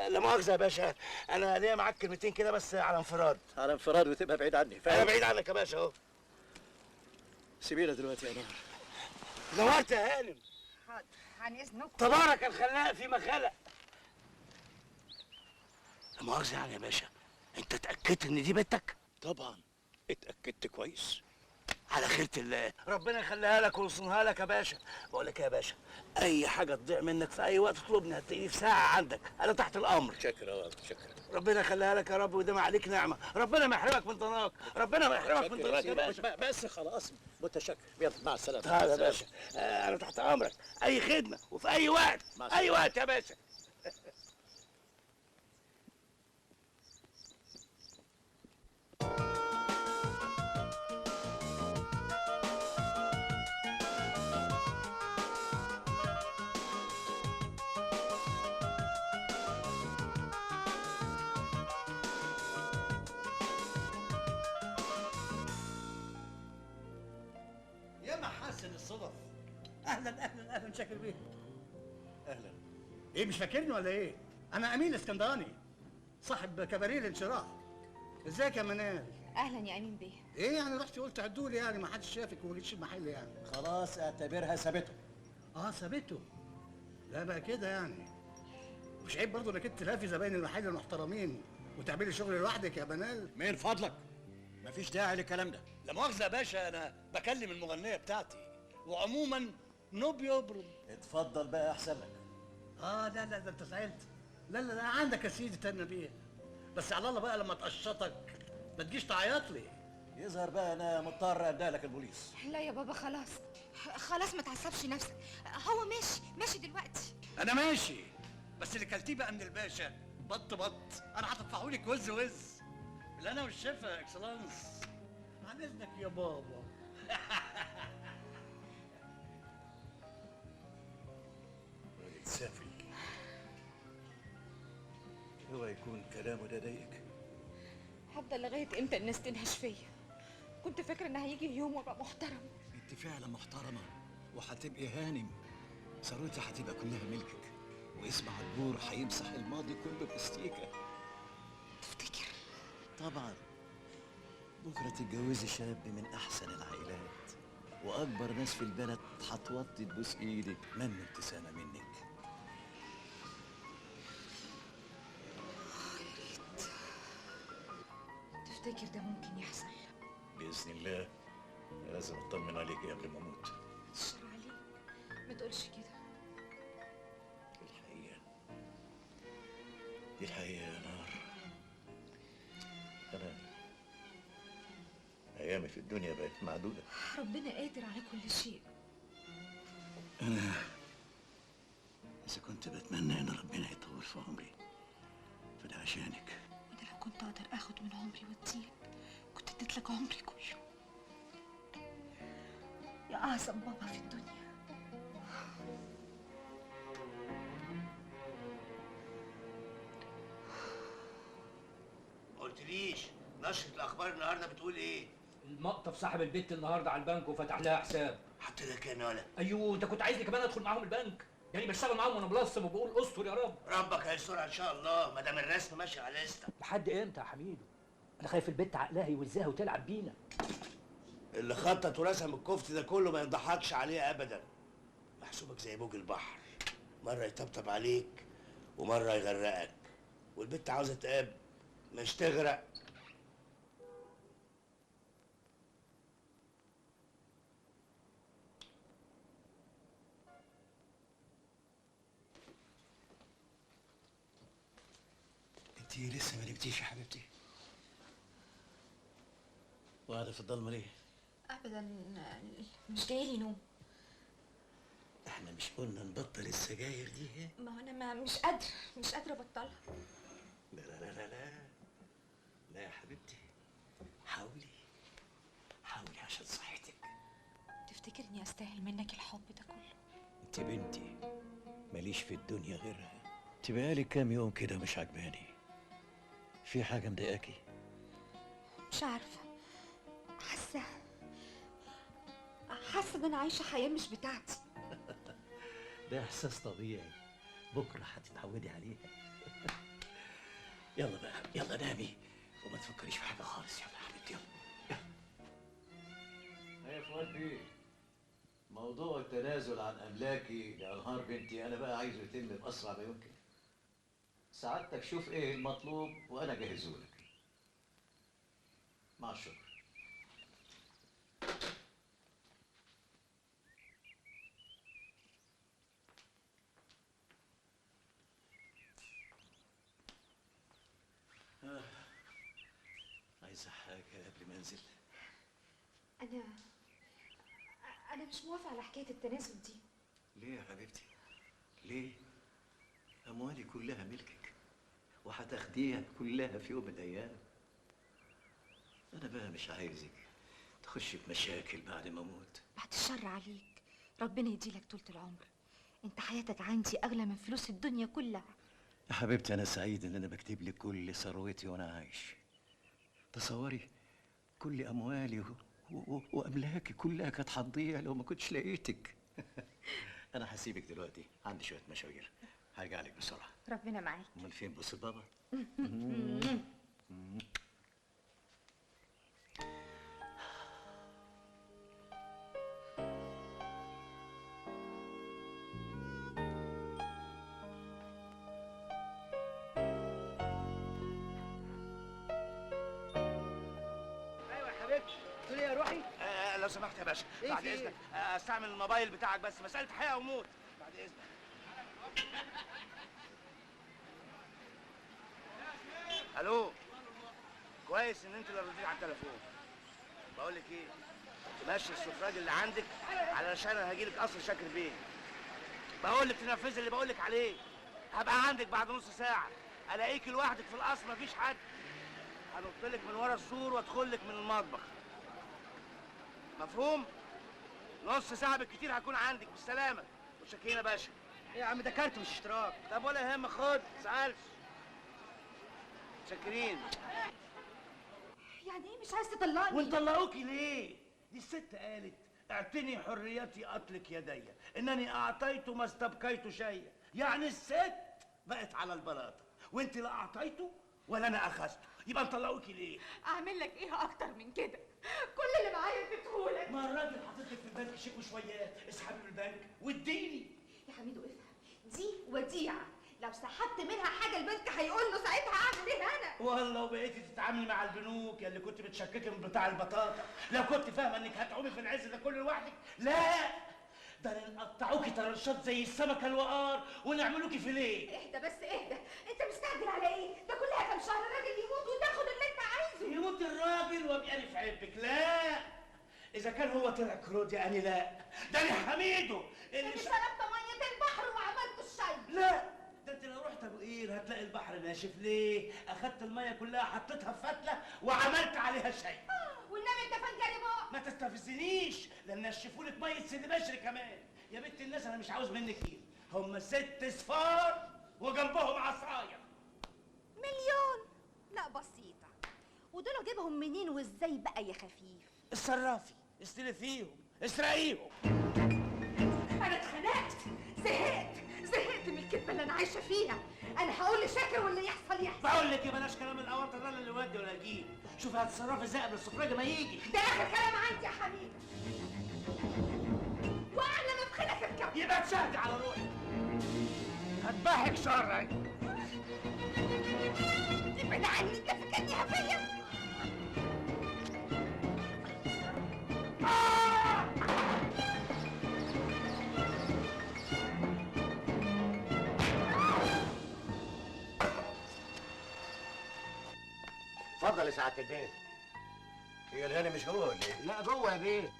لا مؤاخذة يا باشا، أنا ليا معاك كلمتين كده بس على انفراد. على انفراد وتبقى بعيد عني، فاهم؟ أنا بعيد عنك يا باشا أهو. سيبينا دلوقتي يا نهار. نورت يا هانم. حاضر، عن إذنكم. تبارك الخلاق فيما خلق. لا مؤاخذة يعني يا باشا، أنت اتأكدت إن دي بنتك؟ طبعًا، اتأكدت كويس. على خيرة الله، ربنا يخليها لك ويصونها لك يا باشا. بقول لك إيه يا باشا، أي حاجة تضيع منك في أي وقت اطلبني، هتلاقيني في ساعة عندك، أنا تحت الأمر. شكرا يا شكرا. ربنا يخليها لك يا رب ويديم عليك نعمة، ربنا ما يحرمك من ضناك، ربنا ما يحرمك من ضناك يا باشا. بس خلاص، متشكر، يلا مع السلامة. تعال يا باشا، أنا تحت أمرك، أي خدمة وفي أي وقت، أي وقت يا باشا. الصدف. اهلا اهلا اهلا شاكر بيه. اهلا. ايه مش فاكرني ولا ايه؟ انا امين الاسكندراني صاحب كباريه الانشراح. ازيك يا منال؟ اهلا يا امين بيه. ايه يعني رحتي قلت عدولي يعني ما حدش شافك وما جيتش المحل يعني؟ خلاص اعتبرها سابته. اه سابته. لا بقى كده يعني مش عيب برضه انك انت تلافي زباين المحل المحترمين وتعملي شغل لوحدك يا منال؟ من فضلك مفيش داعي للكلام ده. لا مؤاخذة يا باشا، انا بكلم المغنية بتاعتي، وعموما نوب يبرم. اتفضل بقى احسن لك. اه لا لا ده انت زعلت. لا لا لا عندك يا سيدي تنى بيه، بس على الله بقى لما تقشطك ما تجيش تعيط لي. يظهر بقى انا مضطر ابدا لك البوليس. لا يا بابا خلاص خلاص، ما تعصبش نفسك، هو ماشي ماشي دلوقتي. انا ماشي، بس اللي كلتيه بقى من الباشا بط بط، انا هتدفعهولك وز وز. اللي انا والشفا يا اكسلانس. عن اذنك يا بابا. راجل سافل، اوعى يكون كلامه ده ضايقك. هفضل لغاية امتى الناس تنهش فيا؟ كنت فاكره ان هيجي يوم وابقى محترم. انت فعلا محترمه وهتبقي هانم، ثروتي هتبقى كلها ملكك، واسم عجور هيمسح الماضي كله باستيكه. تفتكر؟ طبعا. بكره تتجوزي شاب من احسن العائلات واكبر ناس في البلد، هتوطي تبوس ايدك من ابتسامة منك. يا ريت. تفتكر ده ممكن يحصل؟ باذن الله. لازم اطمن عليكي قبل ما اموت. الشر عليك، ما تقولش كده. الحقيقة دي الحقيقة يا نار، انا ايامي في الدنيا بقت معدودة. ربنا قادر على كل شيء. انا اذا كنت بتمنى ان ربنا يطول في عمري فده عشانك. وانا لو كنت اقدر اخد من عمري واديلك كنت اديت لك عمري كله يا اعظم بابا في الدنيا. ما قلتليش نشرة الأخبار النهارده بتقول إيه؟ المقطف صاحب البيت النهارده على البنك وفتح لها حساب. حط لك كام يا ولا؟ ايوه انت كنت عايزني كمان ادخل معاهم البنك؟ يعني بشتغل معاهم وانا ملصم وبقول استر يا رب. ربك هيسترها ان شاء الله ما دام الرسم ماشي على لستة. لحد امتى يا حميدو؟ انا خايف البت عقلها يوزها وتلعب بينا. اللي خطط ورسم الكفت ده كله ما يضحكش عليه ابدا. محسوبك زي موج البحر، مرة يطبطب عليك ومرة يغرقك، والبت عاوزه تقاب مش تغرق. انت لسه ما نمتيش يا حبيبتي؟ وقاعدة في الضلمة ليه؟ ابدا مش جايلي نوم. احنا مش قلنا نبطل السجاير دي؟ ما هو انا ما مش قادرة، مش قادرة ابطلها. لا لا لا لا لا لا يا حبيبتي، حاولي حاولي عشان صحتك. تفتكر اني استاهل منك الحب ده كله؟ انت بنتي، ماليش في الدنيا غيرها. انت بقالك كام يوم كده مش عجباني، في حاجة مضايقاكي؟ مش عارفه، حاسه ان انا عايشه حياة مش بتاعتي. ده احساس طبيعي، بكره هتتعودي عليها. يلا بقى، يلا نامي وما تفكريش في حاجة خالص. يلا يا حبيبتي يلا. يا فؤاد بيه، موضوع التنازل عن املاكي لانهار بنتي انا بقى عايزه يتم باسرع ما يمكن. سعادتك شوف ايه المطلوب وانا اجهزة لك. مع الشكر. عايزة حاجة قبل ما انزل؟ أنا مش موافقة على حكاية التنازل دي. ليه يا حبيبتي؟ ليه؟ أموالي كلها ملكك وهتاخديها كلها في يوم من الأيام. أنا بقى مش عايزك تخشي في مشاكل بعد ما أموت. بعد الشر عليك، ربنا يديلك طولة العمر. أنت حياتك عندي أغلى من فلوس الدنيا كلها. يا حبيبتي أنا سعيد إن أنا بكتب لك كل ثروتي وأنا عايش. تصوري كل أموالي وأملاكي كلها كانت هتضيع لو ما كنتش لقيتك. أنا هسيبك دلوقتي، عندي شوية مشاوير، هرجع لك بسرعة. ربنا معاك. أمال فين بص بابا؟ تقول ايه يا روحي؟ لو سمحت يا باشا، إيه بعد في اذنك استعمل الموبايل بتاعك بس، مسألة حياة وموت. بعد اذنك. الو، كويس ان انت اللي رديت على التليفون. بقول لك ايه، تمشي السفراج اللي عندك علشان انا هاجي لك قصر شاكر بيه. بقول لك تنفذي اللي بقول لك عليه. هبقى عندك بعد نص ساعة، الاقيك لوحدك في القصر مفيش حد. هنط لك من ورا السور وادخل لك من المطبخ. مفهوم؟ نص ساعة بالكتير هكون عندك. بالسلامة. متشكرين يا باشا. ايه يا عم ده كارت مش اشتراك. طب ولا يهمك، خد، ما تزعلش. متشكرين. يعني ايه مش عايز تطلقني؟ ونطلقوكي ليه؟ دي الست قالت اعطني حريتي اطلق يدي، انني اعطيت ما استبقيت شيئا. يعني الست بقت على البلاطة، وانت لا اعطيته ولا انا اخذته، يبقى نطلقوكي ليه؟ اعمل لك ايه اكتر من كده؟ كل اللي معايا اديتهولك. ما الراجل حاطط لك في البنك شيك وشويات، اسحبي من البنك واديني. يا حميدو افهم، دي وديعة، لو سحبت منها حاجة البنك هيقول له ساعتها اعمل ايه انا؟ والله وبقيتي تتعاملي مع البنوك يا اللي كنت بتشككي من بتاع البطاطا، لو كنت فاهمه انك هتعومي في العز ده كله لوحدك، لا ده نقطعوكي طرنشات زي السمكة الوقار ونعملوكي فيليه. اهدى بس اهدى، انت مستعجل على ايه؟ ده كلها كام شهر الراجل يموت وتاخد اللي انت عايزه. يموت الراجل وابقى في عبك؟ لا، اذا كان هو طلع كرودي انا لا، ده انا حميدو اللي شربت مية البحر وعملت الشاي. لا ده انت لو رحت ابو قير هتلاقي البحر ناشف. ليه؟ اخدت المية كلها حطيتها في فتله وعملت عليها شاي. والنبي انت فنجري بقى. ما تستفزنيش، لان نشفولك مية سيدي بشر كمان. يا بنت الناس انا مش عاوز منك ايه، هم 6 صفار وجنبهم عصاية. مليون؟ لا بسيطة. ودول اجيبهم منين وازاي بقى يا خفيف؟ الصرافي، استلفيهم، اسرقيهم. انا اتخنقت، زهقت من الكذبة اللي انا عايشه فيها. انا هقول لشاكر واللي يحصل يحصل. بقول لك بلاش كلام الاونطه ده اللي يودي ولا يجيب. شوف هتتصرفي ازاي قبل السفرجه ما يجي. ده اخر كلام عندي يا حميد، واعلى ما في خلك اركب. يبقى تشهدي على روحك، هذبحك شرعي. ابعد عني، انت فاكرني هفيه؟ اتفضل يا سعادة البيت. هي الهاني مش جوه ولا ايه؟ لا جوه يا بيه.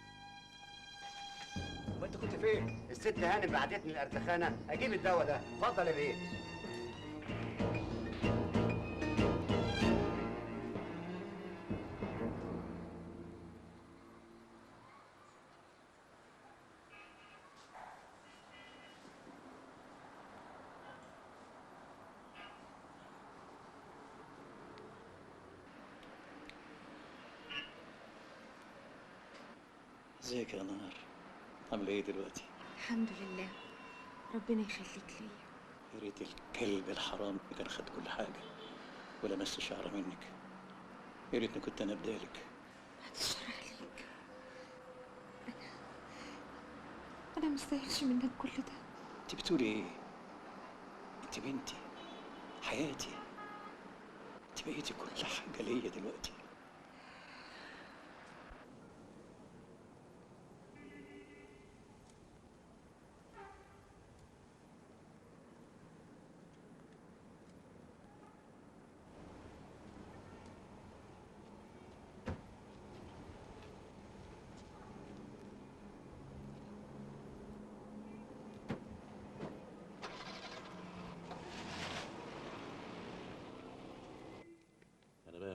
وانتوا كنت فين؟ الست هانم بعتتني الارتخانه اجيب الدواء ده. اتفضل يا بيه. ازيك يا نهار؟ عامله ايه دلوقتي؟ الحمد لله، ربنا يخليك ليا. يا ريت الكلب الحرام كان خد كل حاجة ولا مس شعره منك. يا ريتني كنت انا بدالك. بعد الشر عليك، انا ما استاهلش منك كل ده. انت بتقولي ايه؟ انت بنتي، حياتي، انت بقيتي كل حاجة ليا دلوقتي.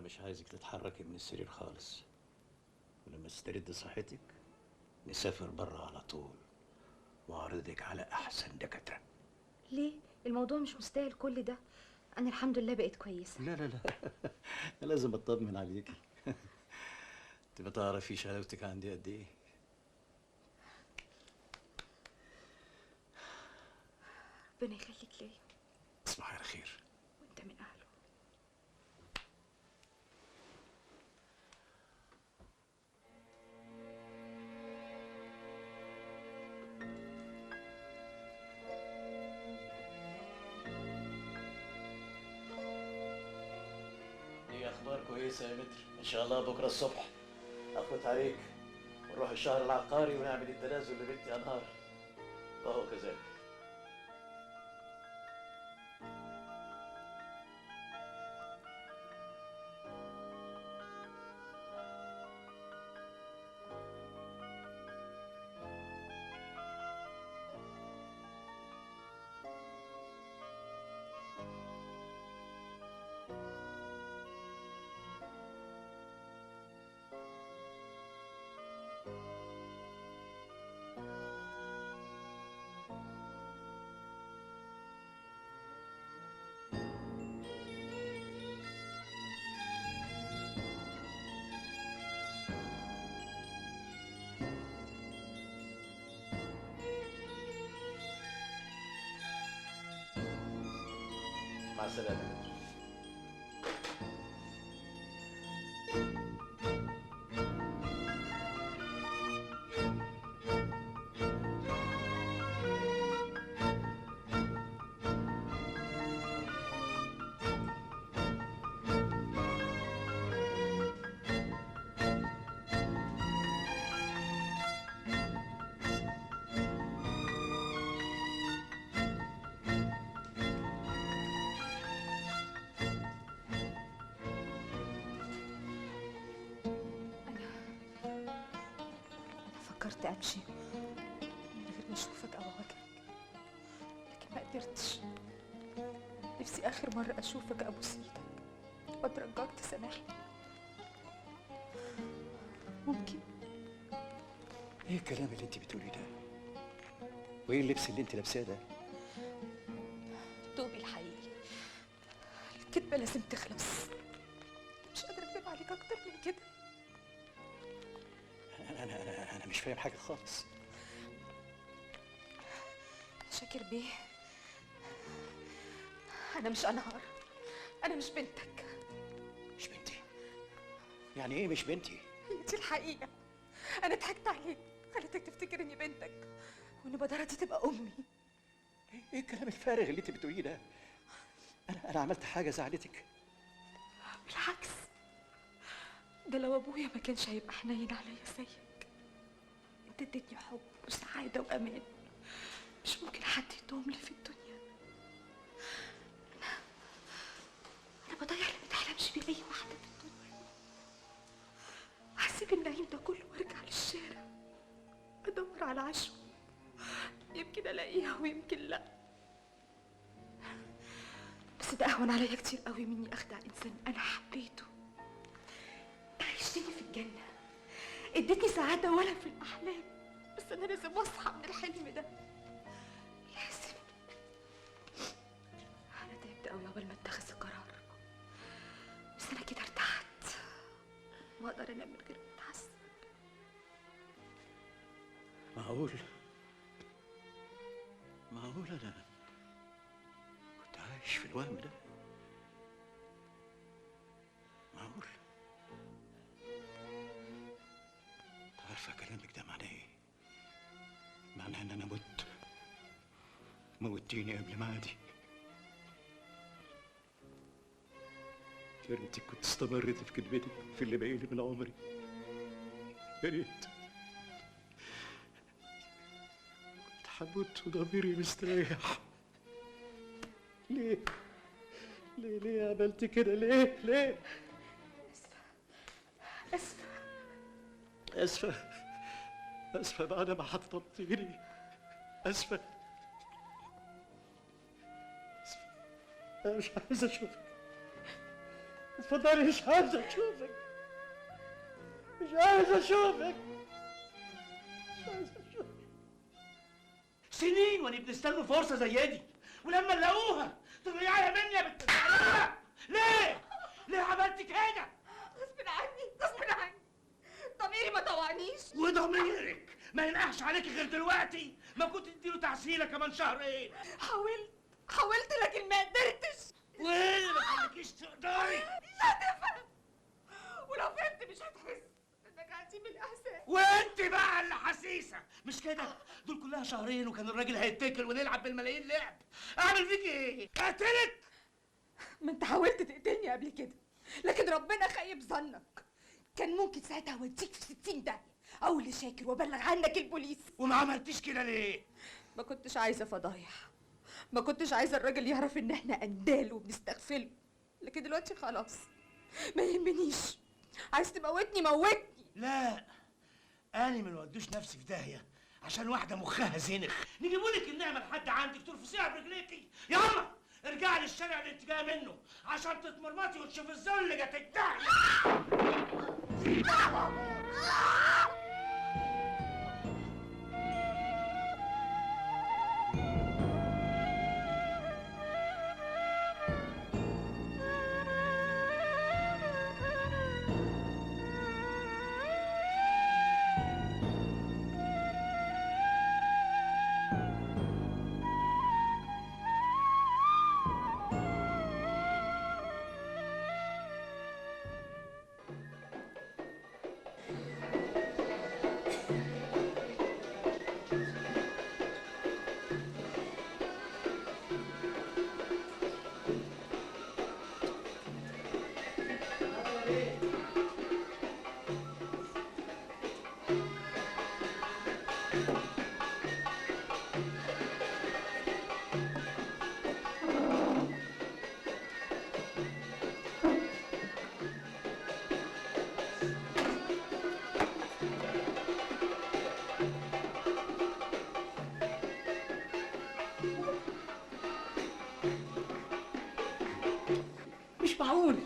مش عايزك تتحركي من السرير خالص، ولما تسترد صحتك نسافر بره على طول، واعرضك على احسن دكاترة. ليه؟ الموضوع مش مستاهل كل ده، انا الحمد لله بقيت كويسة. لا لا لا انا لازم اطمن عليكي. انت ما تعرفيش حلاوتك عندي قد ايه. ربنا يخليك ليا. تصبحي على خير. وانت من اهله. اخبار كويسة يا متر، ان شاء الله بكره الصبح افوت عليك ونروح الشهر العقاري ونعمل التنازل لبنتي انهار، وهو كذلك. مع السلامة. فكرت امشي من غير ما اشوفك او اواجهك، لكن ما قدرتش. نفسي اخر مرة اشوفك ابوس ايدك واترجاك تسامحني. ممكن؟ ايه الكلام اللي انت بتقوليه ده؟ وايه اللبس اللي انت لابساه ده؟ توبي الحقيقي، الكدبه لازم تخلص. مش قادرة اكدب عليك اكتر من كده. أنا مش فاهم حاجة خالص. شاكر بيه، أنا مش أنهار، أنا مش بنتك. مش بنتي؟ يعني إيه مش بنتي؟ هي دي الحقيقة. أنا ضحكت عليك، خليتك تفتكر إني بنتك وإن بدارة دي تبقى أمي. إيه الكلام الفارغ اللي أنت بتقوليه ده؟ أنا عملت حاجة زعلتك؟ بالعكس، ده لو أبويا ما كانش هيبقى حنين عليا زيك. انت اديتني حب وسعادة وأمان مش ممكن حد يدوم لي في الدنيا. أنا بضيع اللي ما تحلمش بيه أي واحدة في الدنيا. هسيب النعيم ده كله وارجع للشارع ادور على عشوه اهون عليا كتير قوي مني اخدع انسان انا حبيته. عيشتني في الجنة، اديتني سعادة ولا في الاحلام، بس انا لازم اصحى من الحلم ده. لازم. انا تعبت قوي عقبال ما اتخذ القرار، بس انا كده ارتحت واقدر انام من غير ما اتعصب. معقول معقول انا كنت عايش في الوهم ده؟ معقول؟ انت عارفه كلامك ده معناه ايه؟ معناه ان انا مت، موتيني قبل ميعادي. يا ريتك كنت استمرت في كدبتك في اللي باقيلي من عمري. يا ريت كنت هموت وضميري مستريح. ليه؟ ليه ليه عملت كده؟ ليه؟ ليه؟ اسفة اسفة اسفة بعد ما حطمتيني. اسفة اسفة، انا مش عايز اشوفك. اتفضلي، مش عايز اشوفك، مش عايز اشوفك، مش عايز اشوفك. سنين وانا بنستنوا فرصة زي دي، ولما نلاقوها تضيعيها مني يا بنت الحلال. ليه؟ ليه عملت كده؟ غصب عني، غصب عني، ضميري ما طوعنيش. وضميرك ما ينقحش عليكي غير دلوقتي؟ ما كنت تديله تعسيله كمان شهرين. حاولت حاولت لكن ما قدرتش. وايه اللي ما خليكيش تقدري؟ مش هتفهم، ولو فهمت مش هتحس انك عديم الاحساس. وانت بقى اللي حسيسه مش كده؟ دول كلها شهرين وكان الراجل هيتكل ونلعب بالملايين لعب. اعمل فيك ايه؟ اقتلك؟ ما انت حاولت تقتلني قبل كده، لكن ربنا خيب ظنك. كان ممكن ساعتها اوديك في 60 داهية، اقول لشاكر وابلغ عنك البوليس. وما عملتيش كده ليه؟ ما كنتش عايزه فضايح، ما كنتش عايزه الراجل يعرف ان احنا اندال وبنستغفله. لكن دلوقتي خلاص ما يهمنيش. عايز تموتني موتني. لا، انا ما نودوش نفسي في داهية عشان واحدة مخها زنخ. نجيبولك النعمة لحد عندك ترفسيها برجليكي. يلا ارجعي للشارع اللي انت جاية منه عشان تتمرمطي وتشوفي الذل اللي جاتك داهية. مش معقول.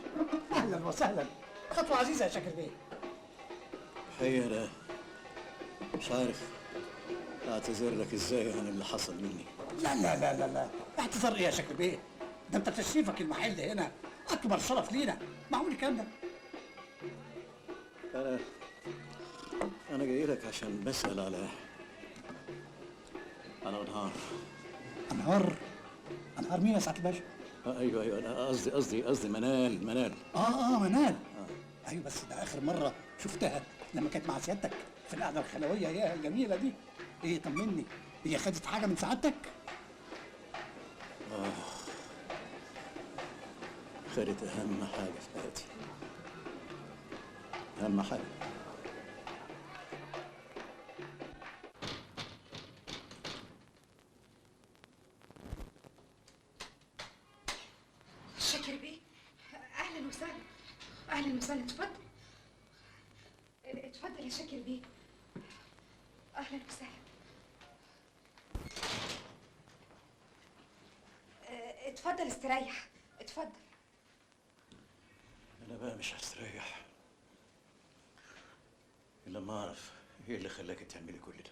اهلا وسهلا، خطوة عزيزه يا شاكر بيه. الحقيقة انا مش عارف اعتذر لك ازاي عن اللي حصل مني. لا لا لا لا لا، اعتذر ايه يا شاكر بيه؟ ده انت تشريفك المحل هنا اكبر شرف لينا. معقول الكلام ده؟ انا جاي لك عشان بسأل على انهار. انهار؟ انهار مين يا سعادة الباشا؟ ايوه ايوه، انا قصدي قصدي منال. منال. منال. ايوه، بس ده اخر مرة شفتها لما كانت مع سيادتك في القعدة الخلويه يا الجميلة دي. ايه طمني، هي خدت حاجة من سعادتك؟ خدت اهم حاجة في حياتي، اهم حاجة. شاكر بيه، اهلا وسهلا، اهلا وسهلا. اتفضل اتفضل يا شاكر بيه، اهلا وسهلا. اتفضل استريح، اتفضل. انا بقى مش هستريح الا لما اعرف ايه اللي خلاك تعملي كل ده،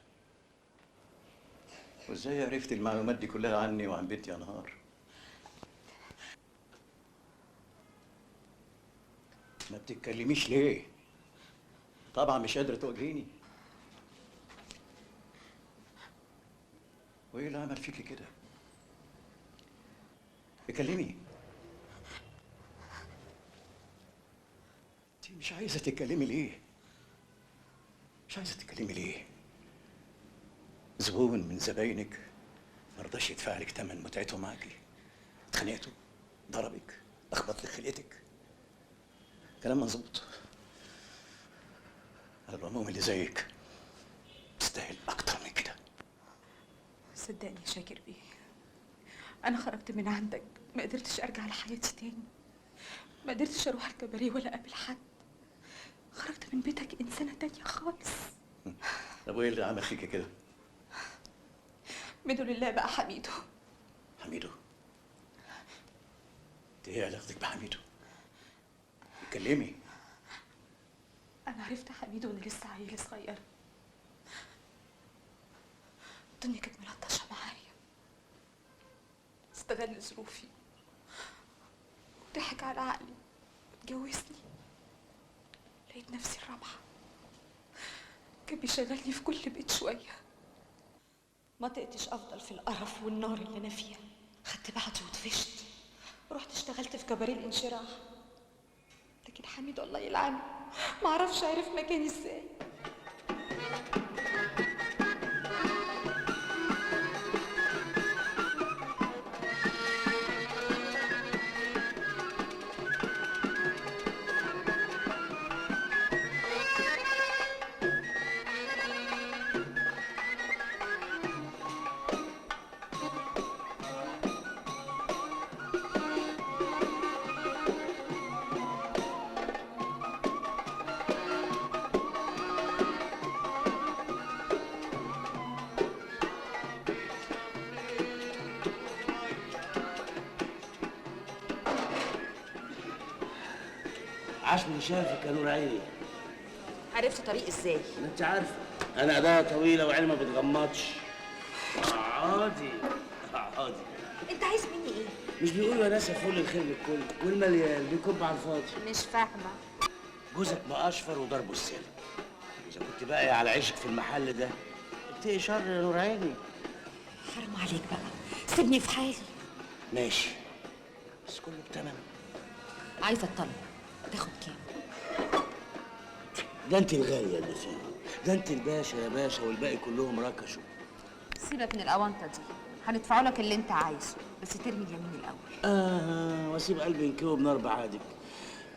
وازاي عرفت المعلومات دي كلها عني وعن بنتي يا نهار. ما بتتكلميش ليه؟ طبعا مش قادرة تواجهيني. وايه اللي عمل فيكي كده؟ اتكلمي. انت مش عايزة تتكلمي ليه؟ مش عايزة تتكلمي ليه؟ زبون من زباينك ما رضاش يدفع لك ثمن متعته معاكي، اتخانقتوا، ضربك، لخبط لك خلقتك. كلام مظبوط. على العموم اللي زيك تستاهل اكتر من كده. صدقني يا شاكر بيه، انا خرجت من عندك ما قدرتش ارجع لحياتي تاني، ما قدرتش اروح الكباريه ولا اقابل حد. خرجت من بيتك انسانه تانية خالص. طب وايه اللي عمل فيكي كده؟ منه لله بقى حميدو. حميدو؟ انت ايه علاقتك بحميدو؟ اتكلمي. انا عرفت حميدو وانا لسه عيله صغيرة. الدنيا كانت ملطشه معايا، استغل ظروفي وضحك على عقلي واتجوزني. لقيت نفسي الرابحة. كان بيشغلني في كل بيت شوية. ما طقتش افضل في القرف والنار اللي انا فيها. خدت بعضي وطفشت، رحت اشتغلت في كباريه الانشراح. لكن حميد الله يلعنه ما اعرفش عرف مكاني ازاي. عاش من شافك يا نور عيني. عرفت طريق ازاي؟ انت عارفه انا ايديا طويلة وعيني ما بتغمضش. عادي عادي. انت عايز مني ايه؟ مش بيقولوا يا ناس فول الخير للكل والمليان بيكب على الفاضي. مش فاهمه. جوزك ما اشفر وضربه السلم. اذا كنت باقي على عيشك في المحل ده اتقي شر يا نور عيني. حرام عليك بقى، سيبني في حالي. ماشي بس كله بتمنه. عايزه اتطلق، تاخد كام؟ ده انت الغالية اللي فيه، ده انت الباشا يا باشا والباقي كلهم ركشوا. سيبك من الاونطه دي، هندفعوا لك اللي انت عايزه، بس ترمي اليمين الاول. واسيب قلبي ينكوي بنار بعادك،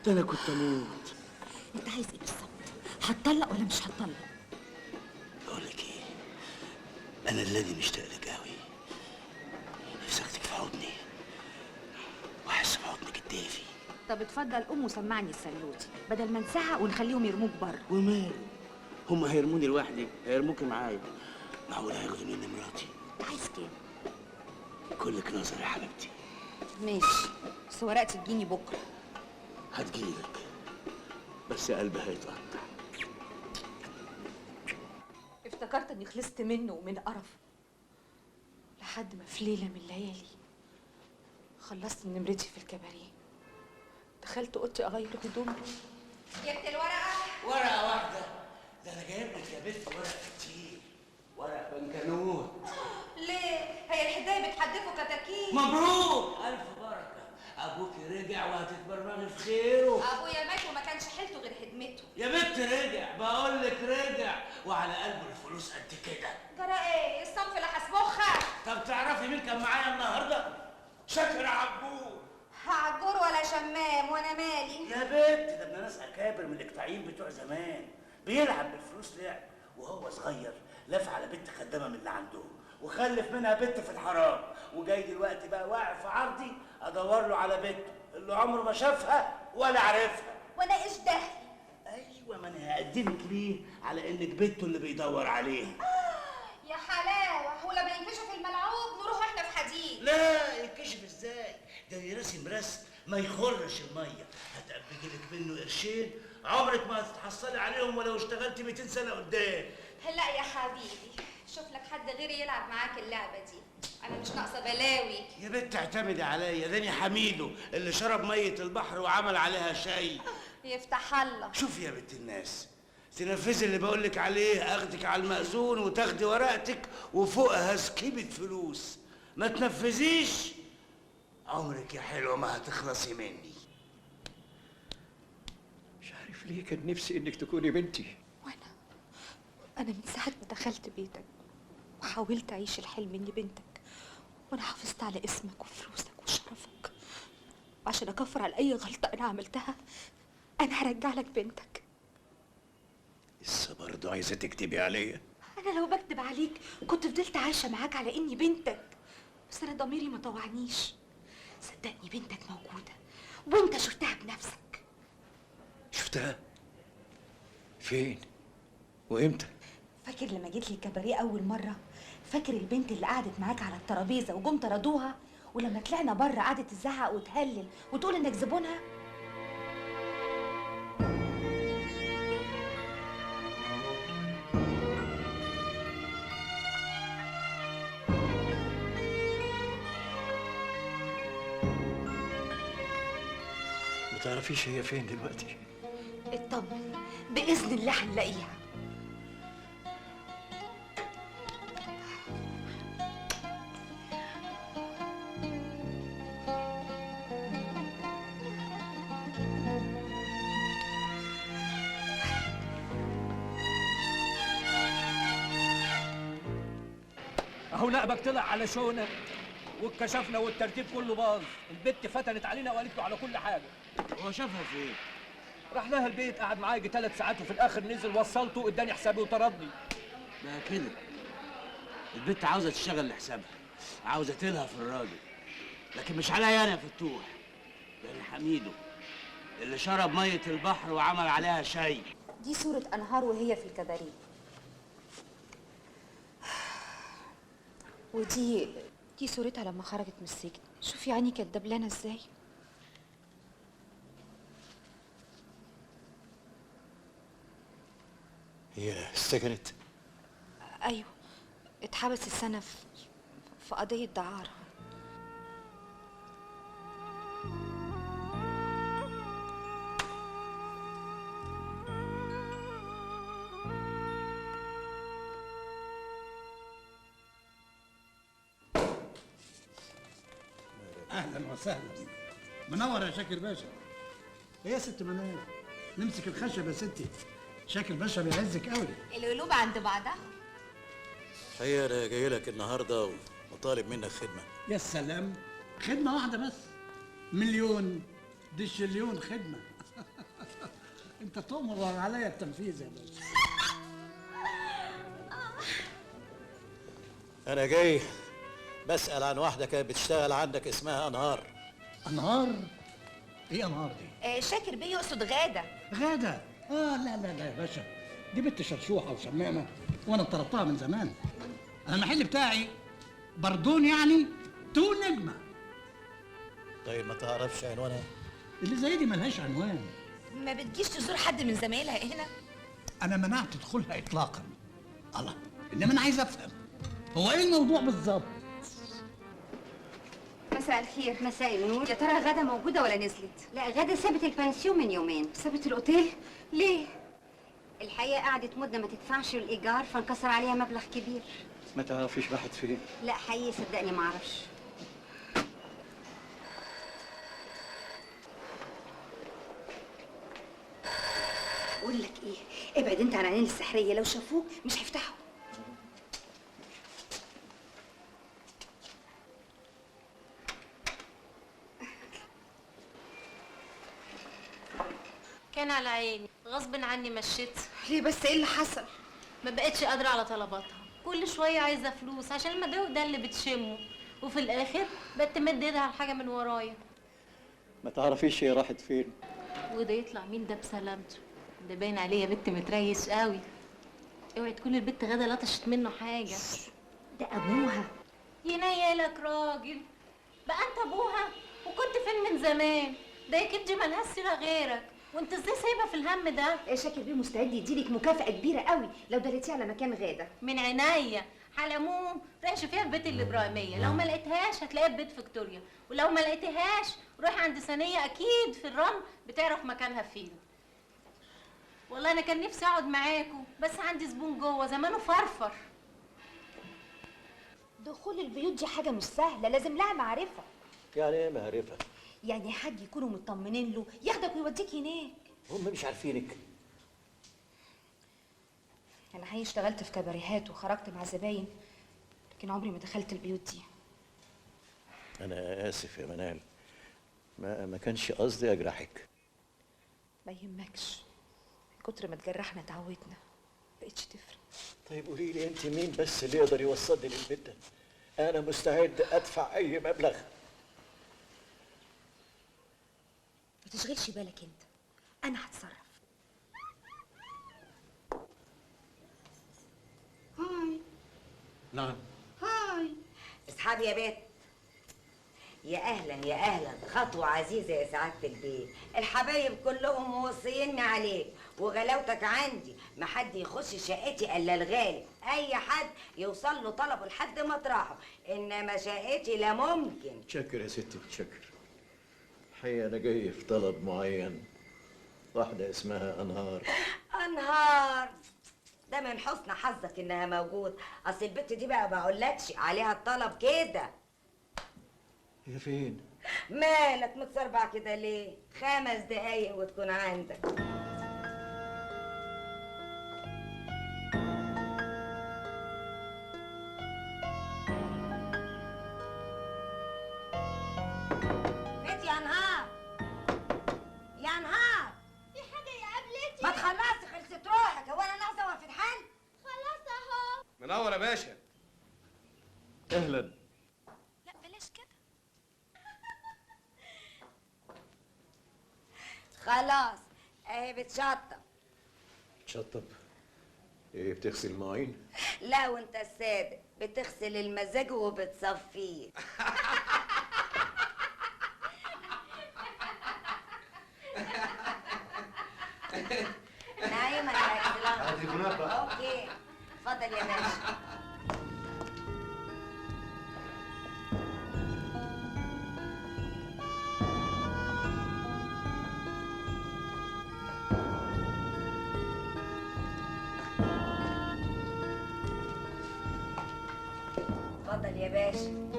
ده انا كنت اموت. انت عايز ايه بالظبط؟ هتطلق ولا مش هتطلق؟ بقول لك ايه، انا الذي مشتاق لك قوي، نفسي اخدك في حضني واحس بحضنك الدافي. طب اتفضل قوم وسمعني السلوتي بدل ما انساها ونخليهم يرموك بره. وماله؟ هم هيرموني لوحدي؟ هيرموكي معايا. معقول هياخدوا مني مراتي؟ انت عايز كام؟ كلك نظر يا حبيبتي. ماشي، بس ورقتي تجيني بكره. هتجيلك بس قلبي هيتقطع. افتكرت اني خلصت منه ومن قرفه، لحد ما في ليلة من الليالي خلصت من نمرتي في الكباريه. دخلت اوضتي اغير هدومي. جبت الورقة؟ ورقة واحدة؟ ده انا جايب لك يا بنت ورق كتير، ورق بنكنوت. ليه؟ هي الحدايه بتحدفوا كتاكيت. مبروك، الف بركة، ابوك رجع وهتتبرمغي في خيره. ابويا مات وما كانش حيلته غير هدمته. يا بنت رجع، بقول لك رجع، وعلى قلبه الفلوس قد كده. جرى ايه؟ الصنف لحس مخك. طب تعرفي مين كان معايا النهارده؟ شاكر عجور. عجور ولا شمام وانا مالي؟ يا بنت ده ابن ناس اكابر من الاقطاعيين بتوع زمان، بيلعب بالفلوس لعب، وهو صغير لف على بنت خدامه من اللي عندهم وخلف منها بنت في الحرام، وجاي دلوقتي بقى واقع في عرضي ادور له على بنته اللي عمره ما شافها ولا عرفها. وانا ايش دخلي؟ ايوه ما انا هقدمك ليه على انك بنته اللي بيدور عليها. يا حلاوة، ولما ينكشف الملعوب نروح احنا في حديد. لا ينكشف ازاي؟ ده يرسم رسم ما يخرش المية، هتقبجي لك منه قرشين عمرك ما هتتحصلي عليهم ولو اشتغلتي 200 سنة قدام. هلا يا حبيبي، شوف لك حد غيري يلعب معاك اللعبة دي، انا مش ناقصه بلاوي. يا بنت اعتمدي عليا، داني حميدو اللي شرب مية البحر وعمل عليها شاي. يفتح الله. شوفي يا بنت الناس، تنفذي اللي بقولك عليه، اخدك على المأذون وتاخدي ورقتك وفوقها سكيبة فلوس. ما تنفذيش عمرك يا حلوة ما هتخلصي مني. مش عارف ليه كان نفسي انك تكوني بنتي. وانا من ساعة ما دخلت بيتك وحاولت اعيش الحلم اني بنتك، وانا حافظت على اسمك وفلوسك وشرفك، وعشان اكفر على اي غلطه انا عملتها انا هرجع لك بنتك. لسه برضه عايزه تكتبي عليا؟ انا لو بكدب عليك كنت فضلت عايشه معاك على اني بنتك، بس انا ضميري ما طوعنيش. صدقني بنتك موجودة وانت شفتها بنفسك. شفتها؟ فين؟ وامتى؟ فاكر لما جيت لي الكباريه اول مرة؟ فاكر البنت اللي قعدت معاك على الترابيزة وجم طردوها، ولما طلعنا بره قعدت تزعق وتهلل وتقول انك زبونها؟ ما تعرفيش هي فين دلوقتي؟ اطمن، باذن الله هنلاقيها. اهو نقبك طلع على شونه واتكشفنا والترتيب كله باظ. البت فتنت علينا وقالت له على كل حاجة. هو شافها فين؟ راح لها البيت، قعد معايا يجي 3 ساعات، وفي الاخر نزل وصلته اداني حسابي وطردني. ما كده البت عاوزه تشتغل لحسابها، عاوزه تلهى في الراجل، لكن مش عليا انا يا فتوح. ده انا حميدو اللي شرب مية البحر وعمل عليها شاي. دي صورة أنهار وهي في الكباريه، ودي صورتها لما خرجت من السجن. شوفي عيني كانت دبلانه ازاي. هي سجنت؟ ايوه، اتحبست سنة في قضية دعاره. اهلا وسهلا، منور يا شاكر باشا. ايه يا ست منال؟ نمسك الخشب يا ستي، شاكر باشا بيعزك قوي. القلوب عند بعضها. الحقيقة انا جاي لك النهارده وطالب منك خدمة. يا سلام، خدمة واحدة بس؟ مليون دشليون خدمة. انت تؤمر عليا التنفيذ يا باشا. انا جاي بسأل عن واحدة كانت بتشتغل عندك اسمها أنهار. أنهار؟ إيه أنهار دي؟ شاكر بيه يقصد غادة. غادة؟ لا لا لا يا باشا، دي بنت شرشوحة وشمامة وأنا طردتها من زمان. أنا المحل بتاعي بردون يعني تو نجمة. طيب ما تعرفش عنوانها؟ اللي زي دي ملهاش عنوان. ما بتجيش تزور حد من زمايلها هنا؟ أنا منعت دخولها إطلاقا. الله، إنما أنا عايز أفهم هو إيه الموضوع بالظبط؟ مساء الخير. مساء النور. يا ترى غادة موجودة ولا نزلت؟ لا، غادة سابت البنسيون من يومين. سابت الأوتيل؟ ليه؟ الحقيقة قعدت مدة ما تدفعش الإيجار، فانكسر عليها مبلغ كبير. ما تعرفيش راحت فين؟ لا حقيقي صدقني ما أعرفش. أقول لك إيه؟ ابعد أنت عن العين السحرية، لو شافوك مش هيفتحوا. كان على عيني غصب عني مشيت. ليه بس؟ ايه اللي حصل؟ ما بقتش قادرة على طلباتها، كل شوية عايزه فلوس عشان المدعو ده اللي بتشمه، وفي الاخر بقت تمد ايدها على حاجة من ورايا. ما تعرفيش هي راحت فين؟ وده يطلع مين ده بسلامته؟ ده باين عليه يا بنت متريش قوي. اوعي تكون البت غدا لطشت منه حاجة. ده ابوها. ينيلك راجل بقى، انت ابوها وكنت فين من زمان؟ ده يا كبدي مالهاش سيره غيرك، وانت ازاي سايبه في الهم ده؟ شاكر بيه مستعد يديلك مكافأة كبيرة قوي لو دلتيه على مكان غادة. من عينيا. على العموم روحي شوفيها في بيت الابراهيمية، لو ما لقيتهاش هتلاقيها في بيت فيكتوريا، ولو ما لقيتهاش روحي عند ثانية اكيد في الرمل بتعرف مكانها فين. والله انا كان نفسي اقعد معاكم بس عندي زبون جوه زمانه فرفر. دخول البيوت دي حاجة مش سهلة، لازم لها معرفة. يعني ايه معرفة؟ يعني حد يكونوا مطمنين له ياخدك ويوديك هناك. هم مش عارفينك. انا حقيقي اشتغلت في كباريهات وخرجت مع زباين، لكن عمري ما دخلت البيوت دي. انا اسف يا منال، ما كانش قصدي اجرحك. ما يهمكش، من كتر ما تجرحنا تعودنا، بقتش تفرق. طيب قولي لي انت مين بس اللي يقدر يوصلني للبيت ده؟ انا مستعد ادفع اي مبلغ. ما تشغلش بالك انت، انا هتصرف. hi. نعم. hi. اصحابي يا بت. يا اهلا يا اهلا، خطوة عزيزه يا سعادة البيت. الحبايب كلهم موصيني عليك، وغلاوتك عندي، ما حد يخش شقتي الا الغالي، اي حد يوصل له طلبه لحد مطرحه، انما شقتي لا ممكن. متشكر يا ستي، متشكر. الحقيقة انا جاي في طلب معين، واحدة اسمها انهار. انهار ده من حسن حظك انها موجود، اصل البت دي بقى ما اقولكش عليها الطلب كده. هي فين؟ مالك متسربع كده ليه؟ 5 دقايق وتكون عندك. بنت يا انهار، يا انهار، في حاجة يا قبلتي؟ ما تخلصي، خلصت روحك، هو انا ناقصه وقفة حل؟ خلاص اهو. منور يا باشا. اهلا. لا بلاش كده. خلاص اهي بتشطب. بتشطب؟ ايه بتغسل المواعين؟ لا وانت الصادق، بتغسل المزاج وبتصفيه. نعيمة يا excellence. okay اتفضل يا باشا. اتفضل يا باشا.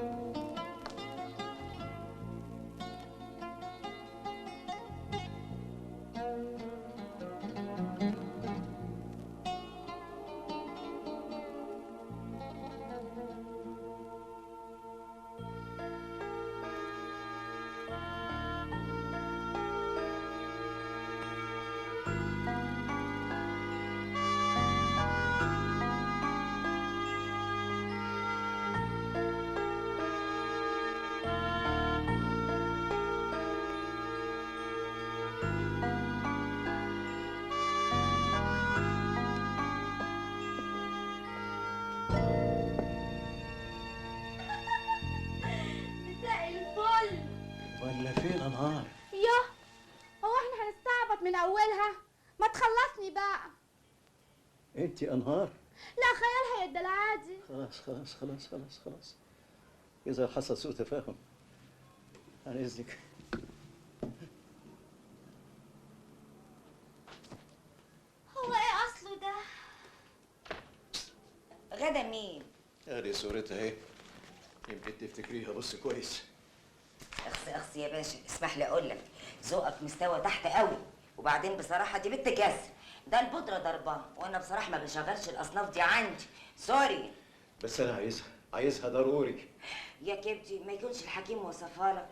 ولا فين انهار؟ ياه، هو احنا هنستعبط من اولها؟ ما تخلصني بقى. انت انهار؟ لا خيالها يا الدلعادي. خلاص خلاص خلاص خلاص خلاص، اذا حصل سوء تفاهم عن اذنك. هو ايه اصله ده؟ غدا مين؟ ادي صورتها اهي، يمكن تفتكريها. بص كويس. اخس اخس يا باشا، اسمح لي اقول لك ذوقك مستوى تحت قوي، وبعدين بصراحة دي بنت كسر، ده البودره ضربها، وانا بصراحة ما بشغلش الاصناف دي عندي، sorry. بس انا عايزها، عايزها ضروري. يا كبدي ما يكونش الحكيم وصفها لك.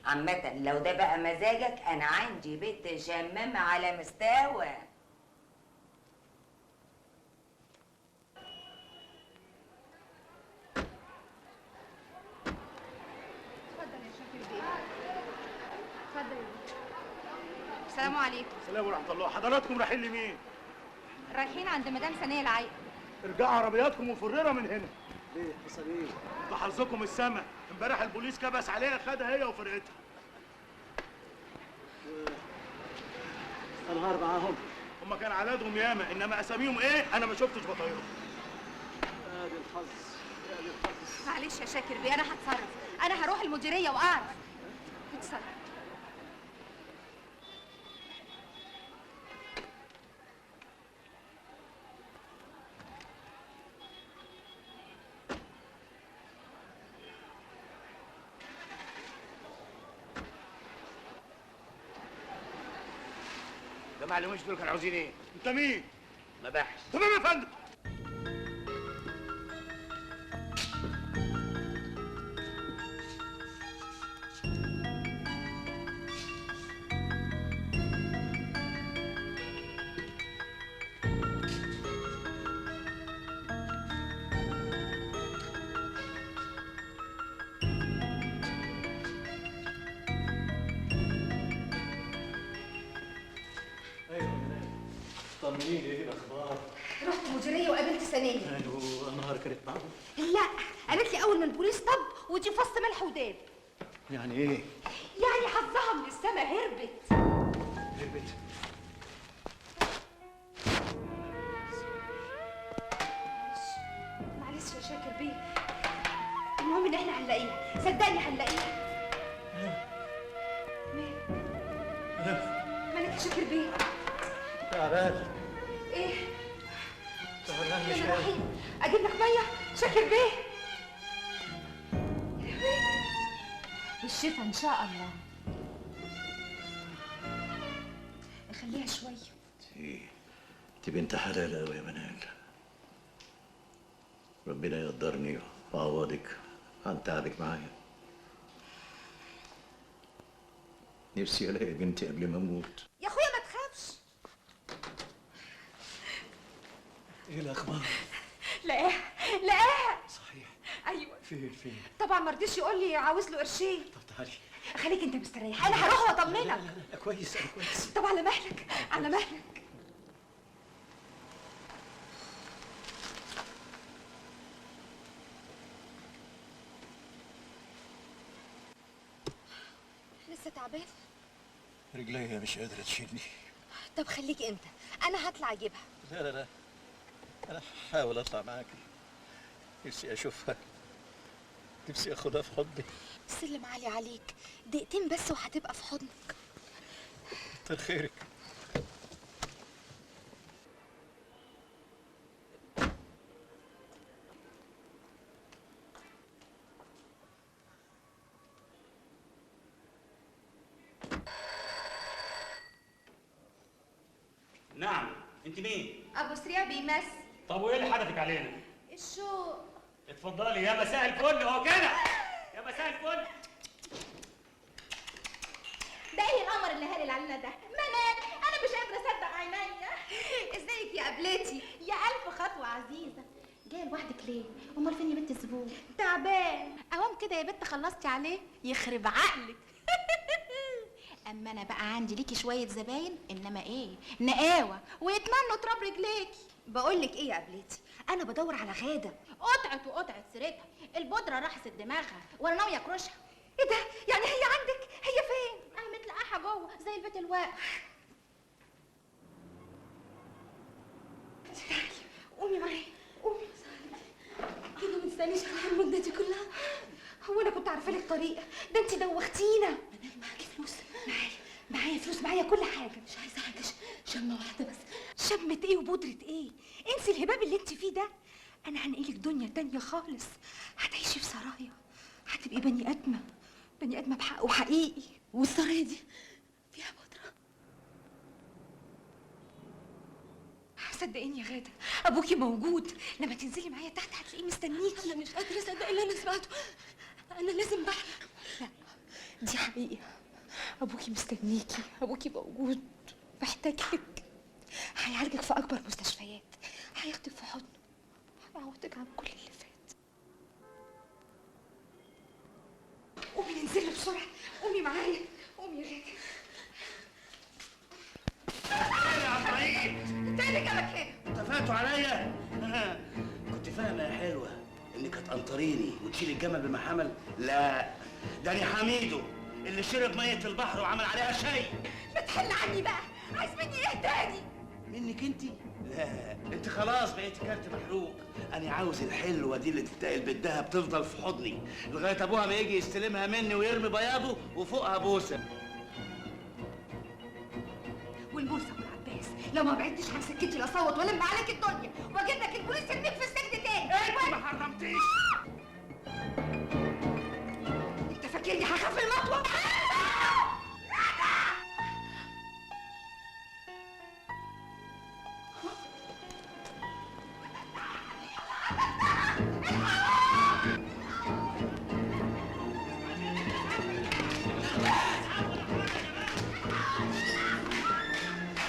عامة لو ده بقى مزاجك، انا عندي بنت شمامه على مستوى. السلام عليكم. السلام ورحمة الله. حضراتكم رايحين لمين؟ رايحين عند مدام سنية العايقة. ارجعوا عربياتكم وفرنا من هنا. ليه؟ حصل ايه؟ ده حظكم السما، امبارح البوليس كبس عليها، خدها هي وفرقتها. انهار معاهم؟ هما كان عددهم ياما، انما اساميهم ايه؟ انا ما شفتش بطايقهم. يا دي الحظ، يا دي الحظ. معلش يا شاكر بيه، انا هتصرف، انا هروح المديرية واعرف. اتصرف. ده معلومش دول كانوا عاوزين ايه؟ انت مين؟ مباحث. تمام يا فندم. طمنيني، ايه الاخبار؟ رحت المديرية وقابلت سنية. قالوا انهار كانت معاهم؟ لا، قالت لي اول ما البوليس طب ودي فص ملح وداب. يعني ايه؟ يعني حظها من السما هربت. هربت؟ معلش يا شاكر بيه، المهم ان احنا هنلاقيها، صدقني هنلاقيها. مالك يا شاكر بيه؟ تعبان. ايه؟ تعبان مش قادر. اجيب لك مية؟ شاكر بيه. بالشفا ان شاء الله. خليها شوية. انت بنت حلال قوي يا منال. ربنا يقدرني ويعوضك عن تعبك معايا. نفسي الاقي بنتي قبل ما اموت. يا اخويا ما تخافش. ايه الاخبار؟ لقاها لقاها. صحيح؟ ايوه. فين فين؟ طبعا ما رضيش يقول لي، عاوز له قرشين. طب تعالي. خليك انت مستريح، انا هروح واطمنك. لا لا لا كويس، انا كويس. طب على مهلك، على مهلك. لسه تعبان؟ رجليا مش قادرة تشيلني. طب خليك انت، انا هطلع اجيبها. لا لا لا، أنا هحاول أطلع معاكي. نفسي أشوفها، نفسي أخدها في حضني. سلم علي عليك، دقيقتين بس وهتبقى في حضنك. كتر خيرك. نعم، أنت مين؟ أبو سريع بيمس. طب وايه اللي حدفك علينا؟ الشوق. اتفضلي يا مساء الفل. اهو كده يا مساء الفل. ده ايه القمر اللي هالل علينا ده؟ منال، انا مش قادرة اصدق عينيا. ازيك يا قبلتي؟ يا الف خطوة عزيزه. جاية لوحدك ليه؟ امال فين يا بنت الزبون؟ تعبان. قوام كده يا بنت، خلصتي عليه؟ يخرب عقلك. اما انا بقى عندي ليكي شوية زباين، انما ايه، نقاوه ويتمنوا تراب رجليكي. بقول لك ايه يا قبلتي، انا بدور على غاده. قطعت وقطعت سيرتها، البودره راحت دماغها وانا ناوية اكرشها. ايه ده؟ يعني هي عندك؟ هي فين؟ اهي متلقحه جوه زي البيت الواقف. تعالي قومي معايا، قومي. كده ما تستنيش على المدة دي كلها. هو انا كنت عارفه لك طريقه؟ ده انت دوختينا. منال معاكي فلوس؟ معايا فلوس، معايا كل حاجة. مش عايزه حاجة، شمه واحدة بس. شمة ايه وبودرة ايه؟ انسي الهباب اللي انت فيه ده. انا هنقلك دنيا تانية خالص، هتعيشي في سرايا، هتبقي بني ادمه، بني ادمه بحق وحقيقي. والسرايا دي فيها بودره؟ صدقيني يا غاده، ابوكي موجود، لما تنزلي معايا تحت هتلاقيه مستنيكي. انا مش قادرة اصدق اللي انا سمعته، انا لازم بحلم. لا دي حقيقة، ابوكي مستنيكي، ابوكي موجود، محتاج لك، هيعالجك في اكبر مستشفيات، هياخدك في حضنه، هيعوضك عن كل اللي فات. قومي ننزل بسرعة، قومي معايا، قومي يا غاده. يا عفاريت، انت ايه اللي جابك هنا؟ اتفقتوا عليا؟ كنت فاهمه يا حلوة انك هتقنطريني وتشيل الجمل بما حمل؟ لا، ده انا حميدو اللي شرب مية البحر وعمل عليها شاي. ما تحل عني بقى، عايز مني ايه تاني؟ منك انت؟ لا انت خلاص بقيت كارت محروق. انا عاوز الحلوة دي اللي تتقل بالدهب تفضل في حضني لغاية ابوها ما يجي يستلمها مني ويرمي بياضه وفوقها بوسه. والمرسى والعباس لو ما بعدتش عن سكتي لا اصوت والم عليك الدنيا واجيب لك البوليس يرميك في السجن تاني. انت ما حرمتيش. انت فاكرني هخاف المطوه؟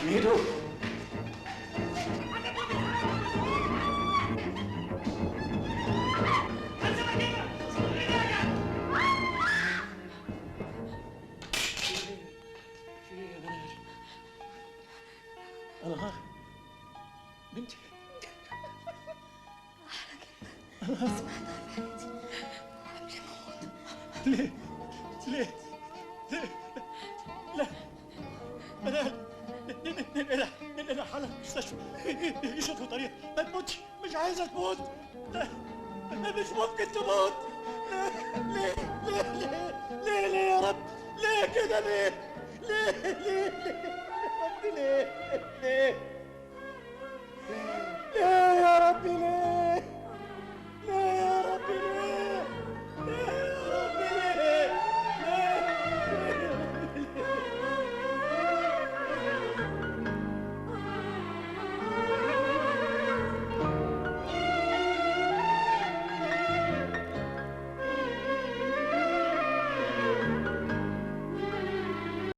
ميدو في ايه يا منال؟ أنهار بنتي، أنهار ليه؟ ليه؟ ليه؟ لا منال، ننقلها ننقلها حالا المستشفى، يشوفوا طريقة. ما تموتش، مش عايزة تموت. لا مش ممكن تموت. ليه ليه ليه ليه ليه يا رب؟ ليه كده؟ ليه ليه ليه ليه يا رب؟ ليه ليه يا رب؟ ليه؟